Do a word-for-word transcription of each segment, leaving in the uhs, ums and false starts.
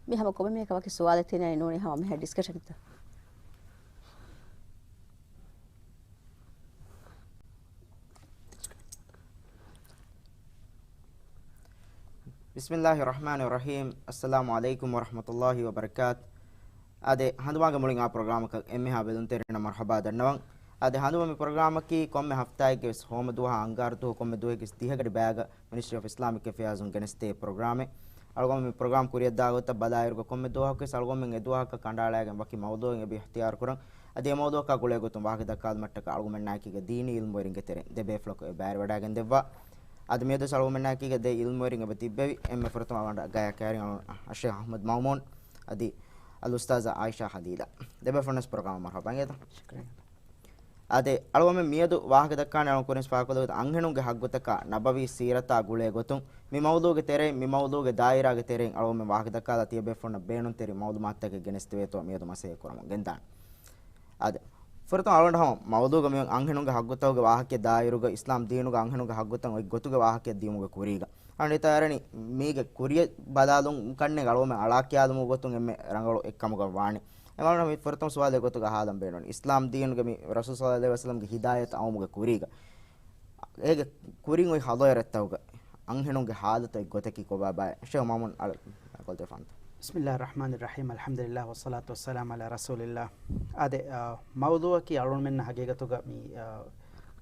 މި ހަމަ ކޮމެންޓް މިއަކަށް ވަކި ސުވާލެއް ތިނަނީ ނޫނީ ހަމަ މިހާ ޑިސްކަޝަންތައް. ބިސްމިއްލާހި ރަޙްމާނި ރަޙީމް. އައްސަލާމު ޢަލައިކުމް ވަރަޙްމަތުﷲި ވަބަރަކާތު. އާދެ، ހަނދުމާގެ މުޅިން އާ ޕްރޮގްރާމަކަށް އެންމެހާ ބެލުންތެރިންނަށް މަރުޙަބާ ދަންނަވަން. އާދެ، ހަނދުމަ މި ޕްރޮގްރާމަކީ ކޮންމެ ހަފްތާއެއްގެ ވެސް ހޯމަ ދުވަހާ އަންގާރަ ދުވަހު ކޮންމެ ދުވަހެއްގެ ވެސް ދިހަގަޑި ބަޔާގަ މިނިސްޓްރީ އޮފް އިސްލާމިކް އެފެއާޒުން ގެނެސްދޭ ޕްރޮގްރާމެއް. އަޅުގަނޑު މި ޕްރޮގްރާމް ކުރިއަށްދާ ގޮތަށް ބަލާއިރުގަ ކޮންމެ ދުވަހަކުވެސް އަޅުގަނޑުމެން އެ ދުވަހަކަށް ކަނޑައަޅާގެން ވަކި މައުޟޫއެއް އެބަ އިހްތިޔާރު ކުރަން. އަދި އެ މައުޟޫއަކާ ގުޅޭ ގޮތުން ވާހަކަ ދައްކާލުމަށްޓަކާ އަޅުގަނޑުމެންނާއެކީގަ ދީނީ އިލްމުވެރިންގެ ތެރެއިން ދެ ބޭފުޅަކު އެބަ އަރިވަޑައިގެން ދެއްވާ. އަދި މިއަދުވެސް އަޅުގަނޑުމެންނާއެކީގަ ދެ އިލްމުވެރިން އެބަ ތިއްބެވި. އެންމެ ފުރަތަމަ އަޅުގަނޑަށް ގަޔާ ކައިރިން އަޅުގަނޑު އައްޝޭޚް އަޙްމަދު މައުމޫން އަދި އަލްއުސްތާޒާ އާއިޝާ ހަލީލާ. ދެ ބޭފުޅުންވެސް ޕްރޮގްރާމަށް މަރުޙަބާ އިނގޭތަ؟ ޝުކުރިއްޔާ. އާދެ، އަޅުގަނޑުމެން މިއަދު ވާހަކަ ދައްކާނެ އަޅުގަނޑު ކުރިން ފާކޮށްލަ އަންހެނުންގެ ހައްގުތަކާ ނަބަވީ ސީރަތާ ގުޅޭ ގޮތުން މި މައުޟޫގެ ތެރެއިން، މި މައުޟޫގެ ދާއިރާގެ ތެރެއިން އަޅުގަނޑުމެން ވާހަކަ ދައްކާލާ ތިޔަބޭފުޅުންނަށް ބޭނުންތެރި މައުލޫމާތުތަކެއް ގެނެސްދެވޭތޯ މިއަދު މަސައްކަތް ކުރަމުން ގެންދާނެ. އާދެ، ފުރަތަމަ އަޅުގަނޑު ހަމަ މައުޟޫގަ މި އަންހެނުންގެ ހައްގުތަކުގެ ވާހަކަ ދާއިރުގަ އިސްލާމް ދީނުގަ އަންހެނުންގެ ހައްގުތައް އޮތް ގޮތުގެ ވާހަކަ ދިޔުމުގެ ކުރީގަ. އަން އެތާ އަރަނި މީގެ ކުރިޔަށް ބަލާލުން ކަންނޭނގެ އަޅުގަނޑުމެން އަޅާ ކިޔާލުމުގެ ގޮތުން އެންމެ ރަނގަޅު އެއްކަމުގަ ވާނެ. އެމަނުން މި ފުރަތަމަ ސުވާލެއް ގޮތުގަ ހާލަން ބޭނުން. އިސްލާމް ދީނުގެ މި ރަސޫލު ޞައްލަﷲު ޢަލައިހި ވަސައްލަމްގެ ހިދާޔަތް އައުމުގެ ކުރީގަ އޭގެ ކުރިން އޮތް ހަޟާރަތްތަކުގަ އަންހެނުންގެ ހާލަތު އޮތް ގޮތަކީ ކޮބާބާ؟ ޝޭޚް މައުމޫން އަޅު ކޮލްތެފާން. ބިސްމިއްލާހި ރަޙްމާނި ރަޙީމް. އަލްޙަމްދުލިއްލާހި ވައްޞަލާތު ވައްސަލާމު ޢަލާ ރަސޫލިއްލާހް. އާދެ، އާ، މައުޟޫއަކީ އަޅުގަނޑުމެންނަށް ހަގީގަތުގަ މި، އާ،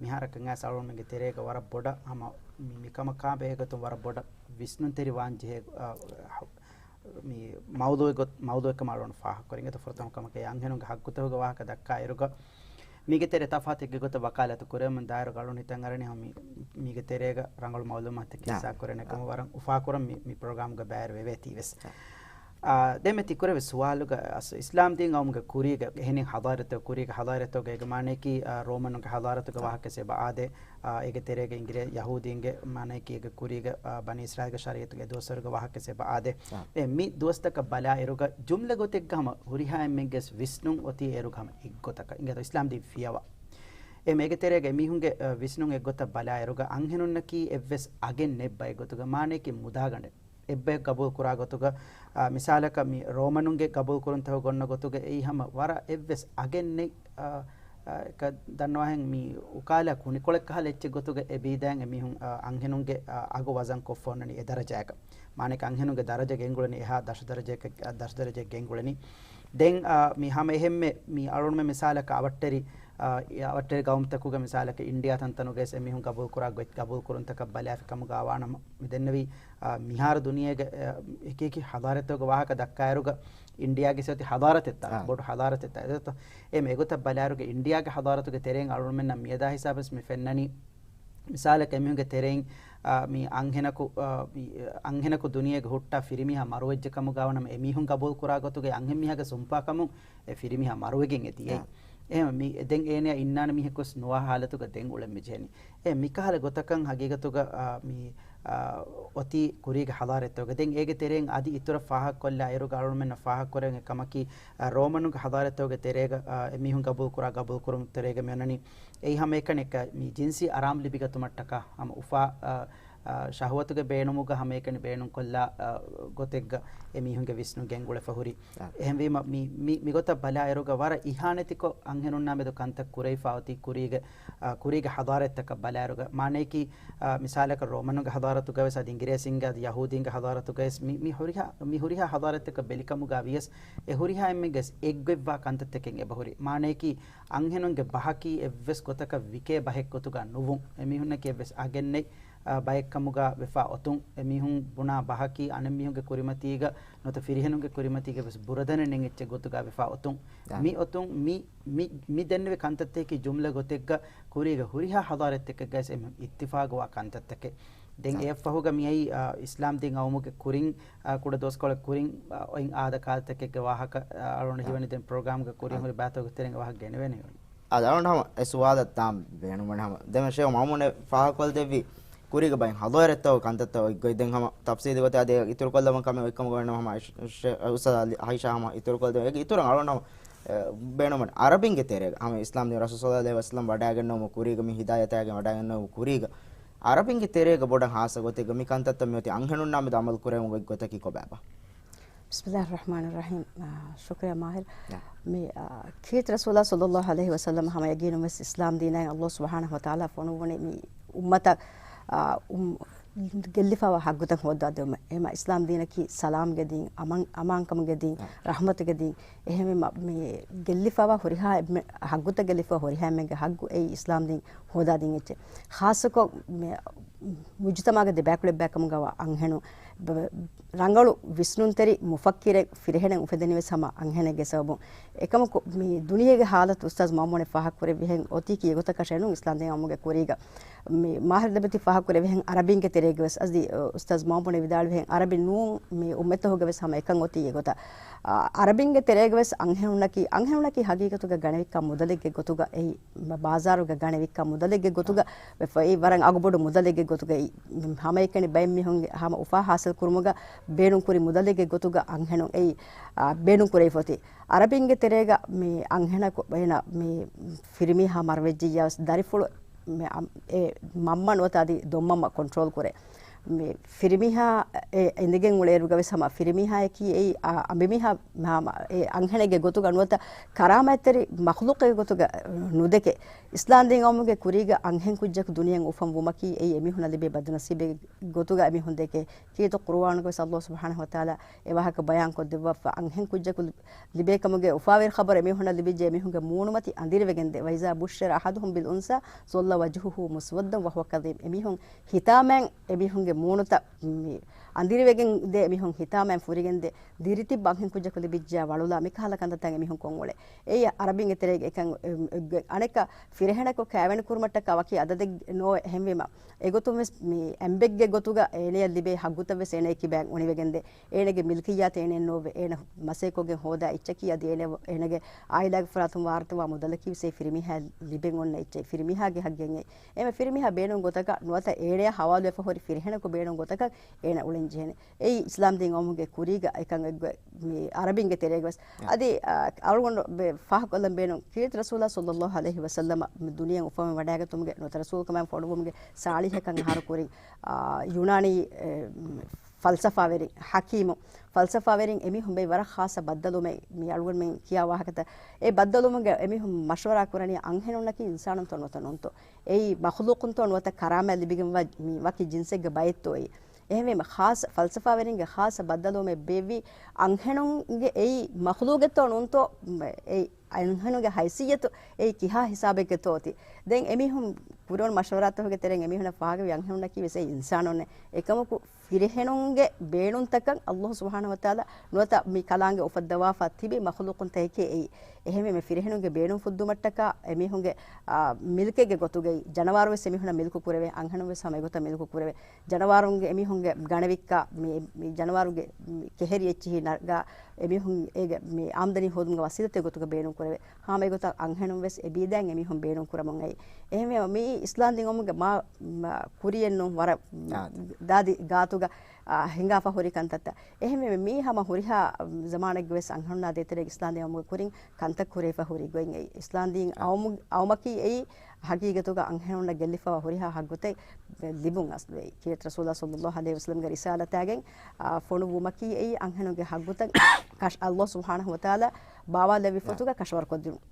މިހާރަކަށް އައިސް އަޅުގަނޑުމެންގެ ތެރޭގަ ވަރަށް ބޮޑަށް ހަމަ މި، މިކަމަކާ ބެހޭގޮތުން ވަރަށް ބޮޑަށް ވިސްނުންތެރިވާން ޖެހޭ، އާ، މި މައުޟޫއެއް ގޮތް، މައުޟޫއެއްކަމަށް އަޅުގަނޑު ފާހަގަކުރިން. އެތަ ފުރަތަމަ ކަމަކަށް އަންހެނުންގެ ހައްގުތަކުގެ ވާހަކަ ދައްކާ އިރުގަ މީގެ ތެރޭ ތަފާތެއްގެ ގޮތަށް ވަކާލަތު ކުރެވެމުން ދާއިރުގަ އަޅުގަނޑު ހިތަށް އަރަނީ ހަމަ މި، މީގެ ތެރޭގަ ރަނގަޅު މައުލޫމާތެއް އާ. ހިއްސާ ކުރެވޭނެ ކަމަށް ވަރަށް އުފާކުރަން މި، މި ޕްރޮގްރާމްގަ ބައިވެރިވެވޭތީވެސް. އާ. އާ، ދެން މި ތިކުރެވި ސުވާލުގަ އަސް އިސްލާމް ދީން އައުމުގެ ކުރީގަ އެހެނިން ހަޟާރަތެއް ކުރީގެ ހަޟާރަތުގަ އޭގެ މާނައަކީ، އާ، ރޯމަނުންގެ ހަޟާރަތުގެ އާ. ވާހަކަ އެބަ އާދޭ. އާ، އޭގެ ތެރޭގަ އިނގިރޭ ޔަހޫދީންގެ މާނައަކީ އޭގެ ކުރީގަ، އާ، ބަނީ އިސްރާއީލްގެ ޝަރީޢަތުގެ ދުވަސްވަރުގެ ވާހަކަ އެބަ އާދޭ. އާ. އެ މި ދުވަސްތަކަށް ބަލާއިރުގަ ޖުމްލަ ގޮތެއްގަ ހަމަ ހުރިހާ އެންމެންގެ ވިސްނުން އޮތީ އޭރުގަ ހަމަ އެއްގޮތަކަށް. އިނގޭތޯ އިސްލާމް ދީން ފިޔަވާ. އެ މޭގެ ތެރޭގަ މީހުންގެ، އަ، ވިސްނުން އެއްގޮތަށް ބަލާއިރުގަ އަންހެނުންނަކީ އެއްވެސް އަގެއް ނެތް ބައެއް ގޮތުގަ މާނައަކީ މުދާގަނޑެއް. އެއްބަޔަކު ގަބޫލު ކުރާ ގޮތުގަ، އާ، މިސާލަކަށް މި ރޯމަނުންގެ ގަބޫލު ކުރުންތަކުގަ އޮންނަ ގޮތުގަ އެއީ ހަމަ ވަރަށް އެއްވެސް އަގެއް ނެތް، އާ، އާ، އެކަ ދަންނަވާހެން މި އުކާލާ ކުނިކޮޅެއް ކަހަލަ އެއްޗެއް ގޮތުގަ އެ ބީދާއިން އެމީހުން، އާ، އަންހެނުންގެ، އާ، އަގު ވަޒަން ކޮށްފަ އޮންނަނީ އެ ދަރަޖައަކަށް. މާނައަކީ އަންހެނުންގެ ދަރަޖަ ގެންގުޅެނީ އެހާ ދަށު ދަރަޖައަކަށް، އާ، ދަށު ދަރަޖައަށް ގެންގުޅެނީ. ދެން، އާ، މި ހަމަ އެހެންމެ މި އަޅުގަނޑުމެން މިސާލަކަށް އަވަށްޓެރި، އާ، އަވަށްޓެރި ގައުމުތަކުގެ މިސާލަކަށް އިންޑިއާ ތަންތަނުގައި އެމީހުން ގަބޫލު ކުރާ ގޮތް ގަބޫލު ކުރުންތަކަށް ބަލާފި ކަމުގަ ވާނަމަ މި ދެންނެވީ، އާ، މިހާރު ދުނިޔޭގެ، އާ، އެކި އެކި ހަޟާރަތްތަކުގެ ވާހަކަ ދައްކާއިރުގަ އިންޑިއާގެ އޮތީ ހަޟާރަތެއްތަ، އާ. ބޮޑު ހަޟާރަތެއްތަ. އެގޮތަށް އެ މިގޮތަށް ބަލާއިރުގަ އިންޑިއާގެ ހަޟާރަތުގެ ތެރެއިން އަޅުގަނޑުމެންނަށް މިއަދާ ހިސާބަށް މި ފެންނަނީ މިސާލަކަށް އެމީހުންގެ ތެރެއިން، އާ، މި އަންހެނަކު، އާ، މި އަންހެނަކު ދުނިޔޭގަ ހުއްޓާ ފިރިމީހާ މަރުވެއްޖެ ކަމުގަ ވަނަމަ އެމީހުން ގަބޫލު ކުރާ ގޮތުގައި އަންހެން މީހާގެ ސުންޕާ ކަމުން އެ ފިރިމީހާ މަރުވެގެން އެ ދިޔައީ. އާ. އެހެން މި ދެން އޭނަޔާ އިންނާނެ މީހަކުވެސް ނުވާ ހާލަތުގަ ދެން އުޅެން މި ޖެހެނީ. އެ މިކަހަލަ ގޮތަކަށް ހަގީގަތުގަ، އާ، މި، އާ، އޮތީ ކުރީގެ ހަޟާރަތްތަކުގަ. ދެން އޭގެ ތެރެއިން އަދި އިތުރަށް ފާހަގަކޮށްލާ އިރުގަ އަޅުގަނޑުމެންނަށް ފާހަގަކުރެވޭނެ ކަމަކީ، އާ، ރޯމަނުންގެ ހަޟާރަތްތަކުގެ ތެރޭގަ، އާ، އެމީހުން ގަބޫލު ކުރާ ގަބޫލު ކުރުން ތެރޭގަ މި އޮންނަނީ އެއީ ހަމައެކަނި އެކަ މި ޖިންސީ އަރާމް ލިބިގަތުމަށްޓަކާ ހަމަ އުފާ، އާ، އާ، ޝަހުވަތުގެ ބޭނުމުގަ ހަމައެކަނި ބޭނުންކޮށްލާ، އާ، ގޮތެއްގަ އެމީހުންގެ ވިސްނުން ގެންގުޅެފަ ހުރި. އާ. އެހެންވީމަ މި، މި، މިގޮތަށް ބަލާއިރުގަ ވަރަށް އިހާނެތިކޮށް އަންހެނުންނާ މެދު ކަންތައް ކުރެވިފަ އޮތީ ކުރީގެ، އާ، ކުރީގެ ހަޟާރަތްތަކަށް ބަލާއިރުގަ. މާނައަކީ، އާ، މިސާލަކަށް ރޯމަނުންގެ ހަޟާރަތުގަވެސް އަދި އިނގިރޭސިންގެ އަދި ޔަހޫދީންގެ ހަޟާރަތުގަވެސް މި، މި ހުރިހާ، މި ހުރިހާ ހަޟާރަތްތަކަށް ބެލިކަމުގަ ވިޔަސް އެ ހުރިހާ އެންމެންގެ އެއްގޮތްވާ ކަންތައްތަކެއް އެބަހުރި. މާނައަކީ އަންހެނުންގެ ބަހަކީ އެއްވެސް ގޮތަކަށް ވިކޭ ބަހެއް ގޮތުގަ ނުވުން. އެމީހުންނަކީ އެއްވެސް އަގެއް ނެތް، އާ، ބައެއްކަމުގަ ވެފަ އޮތުން. އެމީހުން ބުނާ ބަހަކީ އަނެއްމީހުންގެ ކުރިމަތީގަ ނުވަތަ ފިރިހެނުންގެ ކުރިމަތީގަ ވެސް ބުރަދަނެއް ނެތް އެއްޗެއް ގޮތުގަ ވެފަ އޮތުން. އާ. މި އޮތުން މި، މި، މި ދެންނެވި ކަންތައްތަކަކީ ޖުމްލަ ގޮތެއްގަ ކުރީގެ ހުރިހާ ހަޟާރަތްތަކެއްގަވެސް އެމީހުން އިއްތިފާގުވާ ކަންތައްތަކެއް. ދެން އާ. އެއަށްފަހުގަ މިއައީ، އާ، އިސްލާމް ދީން އައުމުގެ ކުރިން، އާ، ކުޑަ ދުވަސްކޮޅެއް ކުރިން، އާ، އޮތް އާދަ ކާލަތަކެއްގެ ވާހަކަ، އާ، އަޅުގަނޑު އާ. ހީވަނީ ދެން ޕްރޮގްރާމްގެ ކުރިން އާ. ހުރި ބައިތަކުގެ ތެރެއިން ވާހަކަ ގެނެވޭނެ. އާދެ، އަޅުގަނޑު ހަމަ އެ ސުވާލަށް ދާން ބޭނުންވަނީ ހަމަ. ދެން ޝޭޚް މައުމޫން ފާހަގަކޮށްދެއްވި ކުރީގެ ބައިން ހަޟާރަތްތައް ކަންތައްތައް އޮތްގޮތް ދެން ހަމަ ތަފްސީލީ ގޮތެއް އަދި އިތުރުކޮށްލަވަން ކަމެއް އޮތްކަމުގަ ވަނީ ހަމަ އައިޝާ، އުސްތާޛާ އައިޝާ ހަމަ އިތުރުކޮށްދެވޭ. އޭގެ އިތުރަށް އަޅުގަނޑު ހަމަ، އެ، ބޭނުންވަނީ އަރަބިންގެ ތެރޭގަ ހަމަ އިސްލާމް ދީން ރަސޫލު ޞައްލަﷲު ޢަލައިހި ވަސައްލަމް ވަޑައިގެންނެވުމުގެ ކުރީގަ މި ހިދާޔަތާގެން ވަޑައިގެންނެވުމުގެ ކުރީގަ އަރަބިންގެ ތެރޭގަ ބޮޑަށް ހާއްސަ ގޮތެއްގަ މި ކަންތައްތައް މިއޮތީ އަންހެނުންނާ މެދު އަމަލު ކުރެވުމުގެ ގޮތަކީ ކޮބާބާ؟ ބިސްމިއްލާހި ރަޙްމާނި ރަޙީމް. އާ، ޝުކުރިއްޔާ މާހިރު. ނަ. މި، އާ، ކީރިތި ރަސޫލާ ޞައްލައްލާހު ޢަލައިހި ވަސައްލަމަ ހަމަ ޔަގީނުން ވެސް އިސްލާމް ދީނާއި ﷲ ސުބްޙާނަހޫ ވަތަޢާލާ ފޮނުއްވުނީ މި އުއްމަތަށް، އާ، އު-، ގެއްލިފައިވާ ހައްގުތައް ހޯއްދާ ދެވުމަށް. އެހެންވީމަ އިސްލާމް ދީނަކީ ސަލާމްގެ ދީން، އަމާން، އަމާންކަމުގެ ދީން، ރަޙްމަތުގެ ދީން. އެހެންވީމަ މި ގެއްލިފައިވާ ހުރިހާ އެންމެ-، ހައްގުތައް ގެއްލިފައިވާ ހުރިހާ އެންމެންގެ ހައްގު އެއީ އިސްލާމް ދީން ހޯދާ ދީން އެއްޗެއް. ޚާއްޞަކޮށް މި މުޖުތަމަޢުގެ ދެބައިކުޅަ އެއްބައިކަމުގަވާ އަންހެނުން ބ-، ރަނގަޅު ވިސްނުންތެރި މުފައްކިރެއް ފިރިހެނެއް އުފެދެނީވެސް ހަމަ އަންހެނެއްގެ ސަބަބުން. އެކަމަކު މި ދުނިޔޭގެ ޙާލަތު އުސްތާޛް މައުމޫނެ ފާހަގަކުރެއްވިހެން އޮތީ ކިޔެގޮތަކަށް ނޫން އިސްލާމް ދީން އައުމުގެ ކުރީގަ. މި މާހިރު ދެމެތި ފާހަގަކުރެއްވިހެން ޢަރަބިންގެ ތެރޭގަވެސް އަދި އުސްތާޛް މައުމޫނެ ވިދާޅުވިހެން ޢަރަބިން ނޫން މި އުއްމަތަކުގަވެސް ހަމަ އެކަން އޮތީ އެގޮތަށް. އާ، ޢަރަބިންގެ ތެރޭގަވެސް އަންހެނުންނަކީ، އަންހެނުންނަކީ ހަގީގަތުގަ ގަނެވިއްކާ މުދަލެއްގެ ގޮތުގަ އެއީ ބާޒާރުގަ ގަނެވިއްކާ މުދަލެއްގެ ގޮތުގަ ވެފަ-، އެއީ ވަރަށް އަގުބޮޑު މުދަލެއްގެ ގޮތުގައި ހަމައެކަނި ބައެއް މީހުންގެ ހަމަ އުފާ ހާސިލް ކުރުމުގަ ބޭނުން ކުރި މުދަލެއްގެ ގޮތުގަ އަންހެނުން އެއީ، އާ، ބޭނުން ކުރެވިފަ އޮތީ. ޢަރަބިންގެ ތެރޭގަ މި އަންހެނަކު އޭނަ މި ފިރިމީހާ މަރުވެއްޖިއްޔާ ވެސް ދަރިފުޅު މި އަ-، އެ މަންމަ ނުވަތަ އަދި ދޮންމަންމަ ކޮންޓްރޯލް ކުރޭ. މި ފިރިމީހާ އެ އިނދެގެން އުޅޭއިރުގަވެސް ހަމަ ފިރިމީހާޔަކީ އެއީ އަ-، އަނބިމީހާ ހަމަ އެ އަންހެނެއްގެ ގޮތުގަ ނުވަތަ ކަރާމަތްތެރި މަޚްލޫޤެއްގެ ގޮތުގަ ނުދެކެ. އިސްލާމް ދީން އައުމުގެ ކުރީގަ އަންހެން ކުއްޖަކު ދުނިޔެއަށް އުފަން ވުމަކީ އެއީ އެމީހުންނަށް ލިބޭ ބަދުނަސީބެއް ގޮތުގަ އެމީހުން ދެކޭ. ކީރިތި ޤުރުއާނުގަވެސް ﷲ ސުބްޙާނަހޫ ވަތަޢާލާ އެ ވާހަކަ ބަޔާންކޮށްދެއްވާފަ، އަންހެން ކުއްޖަކު ލިބޭ ކަމުގެ އުފާވެރި ޚަބަރު އެމީހުންނަށް ލިބިއްޖެ އެމީހުންގެ މޫނުމަތި އަނދިރިވެގެންދޭ. وإذا بشر أحدهم بالأنثى ظل وجهه مسودا وهو كظيم. އެމީހުން ހިތާމައިން އެމީހުންގެ މޫނުތައް މި އަނދިރިވެގެން ދޭ، އެމީހުން ހިތާމައިން ފުރިގެން ދޭ، ދިރިތިއްބަ އަންހެން ކުއްޖަކު ލިބިއްޖެޔާ ވަޅުލާ މިކަހަލަ ކަންތައްތައް އެމީހުން ކޮށްއުޅޭ. އެއީ ޢަރަބިންގެ ތެރޭގެ އެކަން، އެ، އެ، އަނެއްކާ ފިރިހެނަކު ކައިވެނި ކުރުމަށްޓަކާ ވަކި އަދަދެއް ނޯވެ. އެހެންވީމަ އެގޮތުން ވެސް މި އެނބެއްގެ ގޮތުގަ އޭނަޔަށް ލިބޭ ހައްގުތައް ވެސް އޭނަ ކިބައިން އުނިވެގެންދޭ. އޭނަގެ މިލްކިއްޔާތު އޭނައެއް ނޯވެ. އޭނަ މަސޭކޮށްގެން ހޯދާ އެއްޗަކީ އަދި އޭނަ، އޭނަގެ އާއިލާގެ ފަރާތުން ވާރިތުވާ މުދަލަކީ ވެސް އެ ފިރިމީހާ ލިބެން އޮންނަ އެއްޗެއް. ފިރިމީހާގެ ހައްގެއް އެ. އެމެ ފިރިމީހާ ބޭނުން ގޮތަކަށް ނުވަތަ އޭނަޔާ ހަވާލުވެފަ ހުރި ފިރިހެނަކު ބޭނުން ގޮތަކަށް އޭނަ އުޅެން ޖެހޭނެ. އެއީ އިސްލާމް ދީން އައުމުގެ ކުރީގަ އެކަން އެއްގޮތް މި ޢަރަބިންގެ ތެރޭގަވެސް. އަދި، އަ، އަޅުގަނޑު ބެ-، ފާހަގަކޮށްލަން ބޭނުން ކީރިތި ރަސޫލާ ޞައްލައްލާހު ޢަލައިހި ވަސައްލަމަ މި ދުނިޔެއަށް އުފަންވެ ވަޑައިގަތުމުގެ ނުވަތަ ރަސޫލުކަމަށް ފޮނުވުމުގެ ސާޅީހަކަން އަހަރު ކުރިން، އާ، ޔުނާނީ، އެ، ފަލްސަފާވެރިން، ޙަކީމު، ފަލްސަފާވެރިން އެމީހުން ބޭ ވަރަށް ޚާއްޞަ ބައްދަލުވުމެއް މި އަޅުގަނޑުމެން ކިޔާ ވާހަކަތައް. އެ ބައްދަލުވުމުގެ އެމީހުން މަޝްވަރާ ކުރަނީ އަންހެނުންނަކީ އިންސާނުންތޯ ނުވަތަ ނޫންތޯ؟ އެއީ މަޚްލޫޤުންތޯ ނުވަތަ ކަރާމަތް ލިބިގެންވާ މި ވަކި ޖިންސެއްގެ ބައެއްތޯ އެއީ؟ އެހެންވީމަ، ޚާއްޞަ ފަލްސަފާވެރިންގެ ޚާއްޞަ ބައްދަލުވުމެއް ބޭއްވީ، އަންހެނުންގެ އެއީ މަޚްލޫގެއްތޯ ނޫންތޯ، އެއީ އަންހެނުންގެ ހައިސިއްޔަތު އެއީ ކިހާ ހިސާބެއްގެތޯ އޮތީ. ދެން އެމީހުން ކުރެވުނު މަޝްވަރާތަކުގެ ތެރެއިން އެމީހުންނަށް ފާހަގަވީ އަންހެނުންނަކީ ވެސް އެއީ އިންސާނުންނޭ. އެކަމަކު ފިރިހެނުންގެ ބޭނުންތަކަށް ﷲ ސުބްޙާނަހޫ ވަތަޢާލާ ނުވަތަ މި ކަލާނގެ އުފައްދަވާފަ ތިބި މަޚްލޫޤުންތަކެކޭ އެއީ. އެހެންވެ، މި ފިރިހެނުންގެ ބޭނުން ފުއްދުމަށްޓަކާ އެމީހުންގެ، އާ، މިލްކެއްގެ ގޮތުގައި ޖަނަވާރު ވެސް އެމީހުންނަށް މިލްކު ކުރެވޭ، އަންހެނުން ވެސް ހަމަ އެގޮތަށް މިލްކު ކުރެވޭ. ޖަނަވާރުންގެ އެމީހުންގެ ގަނެވިއްކާ، މި، މި ޖަނަވާރުގެ، މި ކެހެރި އެއްޗިހި ނަގާ އެމީހުން އޭގެ މި އާމްދަނީ ހޯދުމުގެ ވަސީލަތެއް ގޮތުގަ ބޭނުން ކުރެވޭ. ހަމަ އެގޮތަށް އަންހެނުން ވެސް އެ ބީދައިން އެމީހުން ބޭނުން ކުރަމުން އައި. އެހެންވެ، މިއީ އިސްލާމް ދީން އައުމުގެ މާ، މާ ކުރިއެއް ނޫން ވަރަށް، މާ ދާދި ގާތުގަ، އާ، ހިނގާފަ ހުރި ކަންތައްތައް. އެހެންވެ، މީ ހަމަ ހުރިހާ ޒަމާނެއްގެ ވެސް އަންހެނުންނާ ދޭތެރޭގެ އިސްލާމް ދީން އައުމުގެ ކުރިން ކަންތައް ކުރެވިފަ ހުރި ގޮތް އެއީ. އިސްލާމް ދީން އައުމު-، އައުމަކީ އެއީ ހަގީގަތުގަ އަންހެނުންނަށް ގެއްލިފައިވާ ހުރިހާ ހައްގުތައް ލިބުން އަސްލު އެއީ. ކީރިތި ރަސޫލާ ޞައްލައްލާހު ޢަލައިހި ވަސައްލަމްގެ ރިސާލަތާގެން، އާ، ފޮނުއްވުމަކީ އެއީ އަންހެނުންގެ ހައްގުތައް ކަށް-، ﷲ ސުބްޙާނަހޫ ވަތަޢާލާ ބާވާލެއްވި ފޮތުގަ ކަށަވަރުކޮށްދިނުން.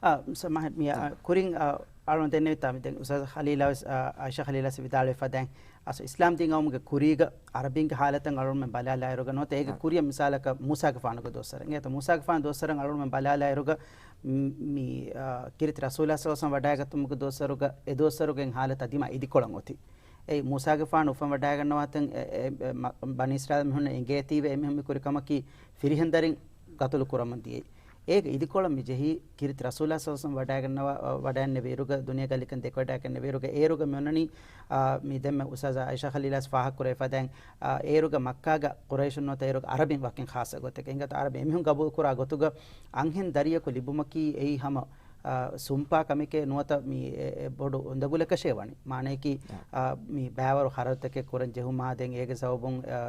އާ، ސަމާހަތް މި، އާ، ކުރިން، އާ، އަޅުން ދެންނެވިތާ މި ދެން އުސްތާޛް ޚަލީލާ ވެސް، އާ، އާއިޝާ ޚަލީލާ ވެސް ވިދާޅުވެފަ ދެން. އަސް އިސްލާމް ދީން އައުމުގެ ކުރީގަ އަރަބިންގެ ޙާލަތަށް އަޅުންމެން ބަލާލާއިރުގަ ނުވަތަ އޭގެ ކުރިއަށް މިސާލަކަށް މޫސާގެފާނުގެ ދުވަސްވަރު. އެނގޭތަ މޫސާގެފާނު ދުވަސްވަރަށް އަޅުންމެން ބަލާލާއިރުގަ މި، މި، އާ، ކީރިތި ރަސޫލާ ޞައްލައްލާހު ޢަލައިހި ވަސައްލަމް ވަޑައިގަތުމުގެ ދުވަސްވަރުގަ އެ ދުވަސްވަރުގެ ޙާލަތާ ދިމާ އިދިކޮޅަށް އޮތީ. އެއީ މޫސާގެފާނު އުފަން ވަޑައިގަންނަވާތަން އެ، އެ، އެ، މަ-، ބަނީ އިސްރާއީލް މީހުންނަށް އެނގޭތީވެ އެމީހުން މި ކުރި ކަމަކީ ފިރިހެން ދަރިން ގަތުލު ކުރަމުން ދިޔައީ. އޭގެ އިދިކޮޅަށް މި ޖެހީ ކީރިތި ރަސޫލާ ޞައްލައްލާހު ޢަލައިހި ވަސައްލަމް ވަޑައިގަންނަވާ، ވަޑައިންނެވި އިރުގަ ދުނިޔޭގަ ލިބިގެން ދެކެވަޑައިގެންނެވި އިރުގަ އޭރުގަ މި އޮންނަނީ، އާ، މި ދެންމެ އުސްތާޛާ އާއިޝާ ޚަލީލާ ވެސް ފާހަގަކުރެވިފަ ދެން، އާ، އޭރުގަ މައްކާގަ ޤުރައިޝުން ނުވަތަ އޭރުގަ އަރަބިން ވަކިން ޚާއްޞަ ގޮތެއް. އެނގޭތަ އަރަބި އެމީހުން ގަބޫލުކުރާ ގޮތުގަ އަންހެން ދަރިޔަކު ލިބުމަކީ އެއީ ހަމަ އާ، ސުންޕާ ކަމެކޭ ނުވަތަ މި އެ، އެ ބޮޑު އުނދަގުލަކަށޭ ވަނީ. މާނަޔަކީ، އާ، މި ބައިވަރު ޚަރަދުތަކެއް ކުރަން ޖެހުމާ ދެން އޭގެ ސަބަބުން، އާ،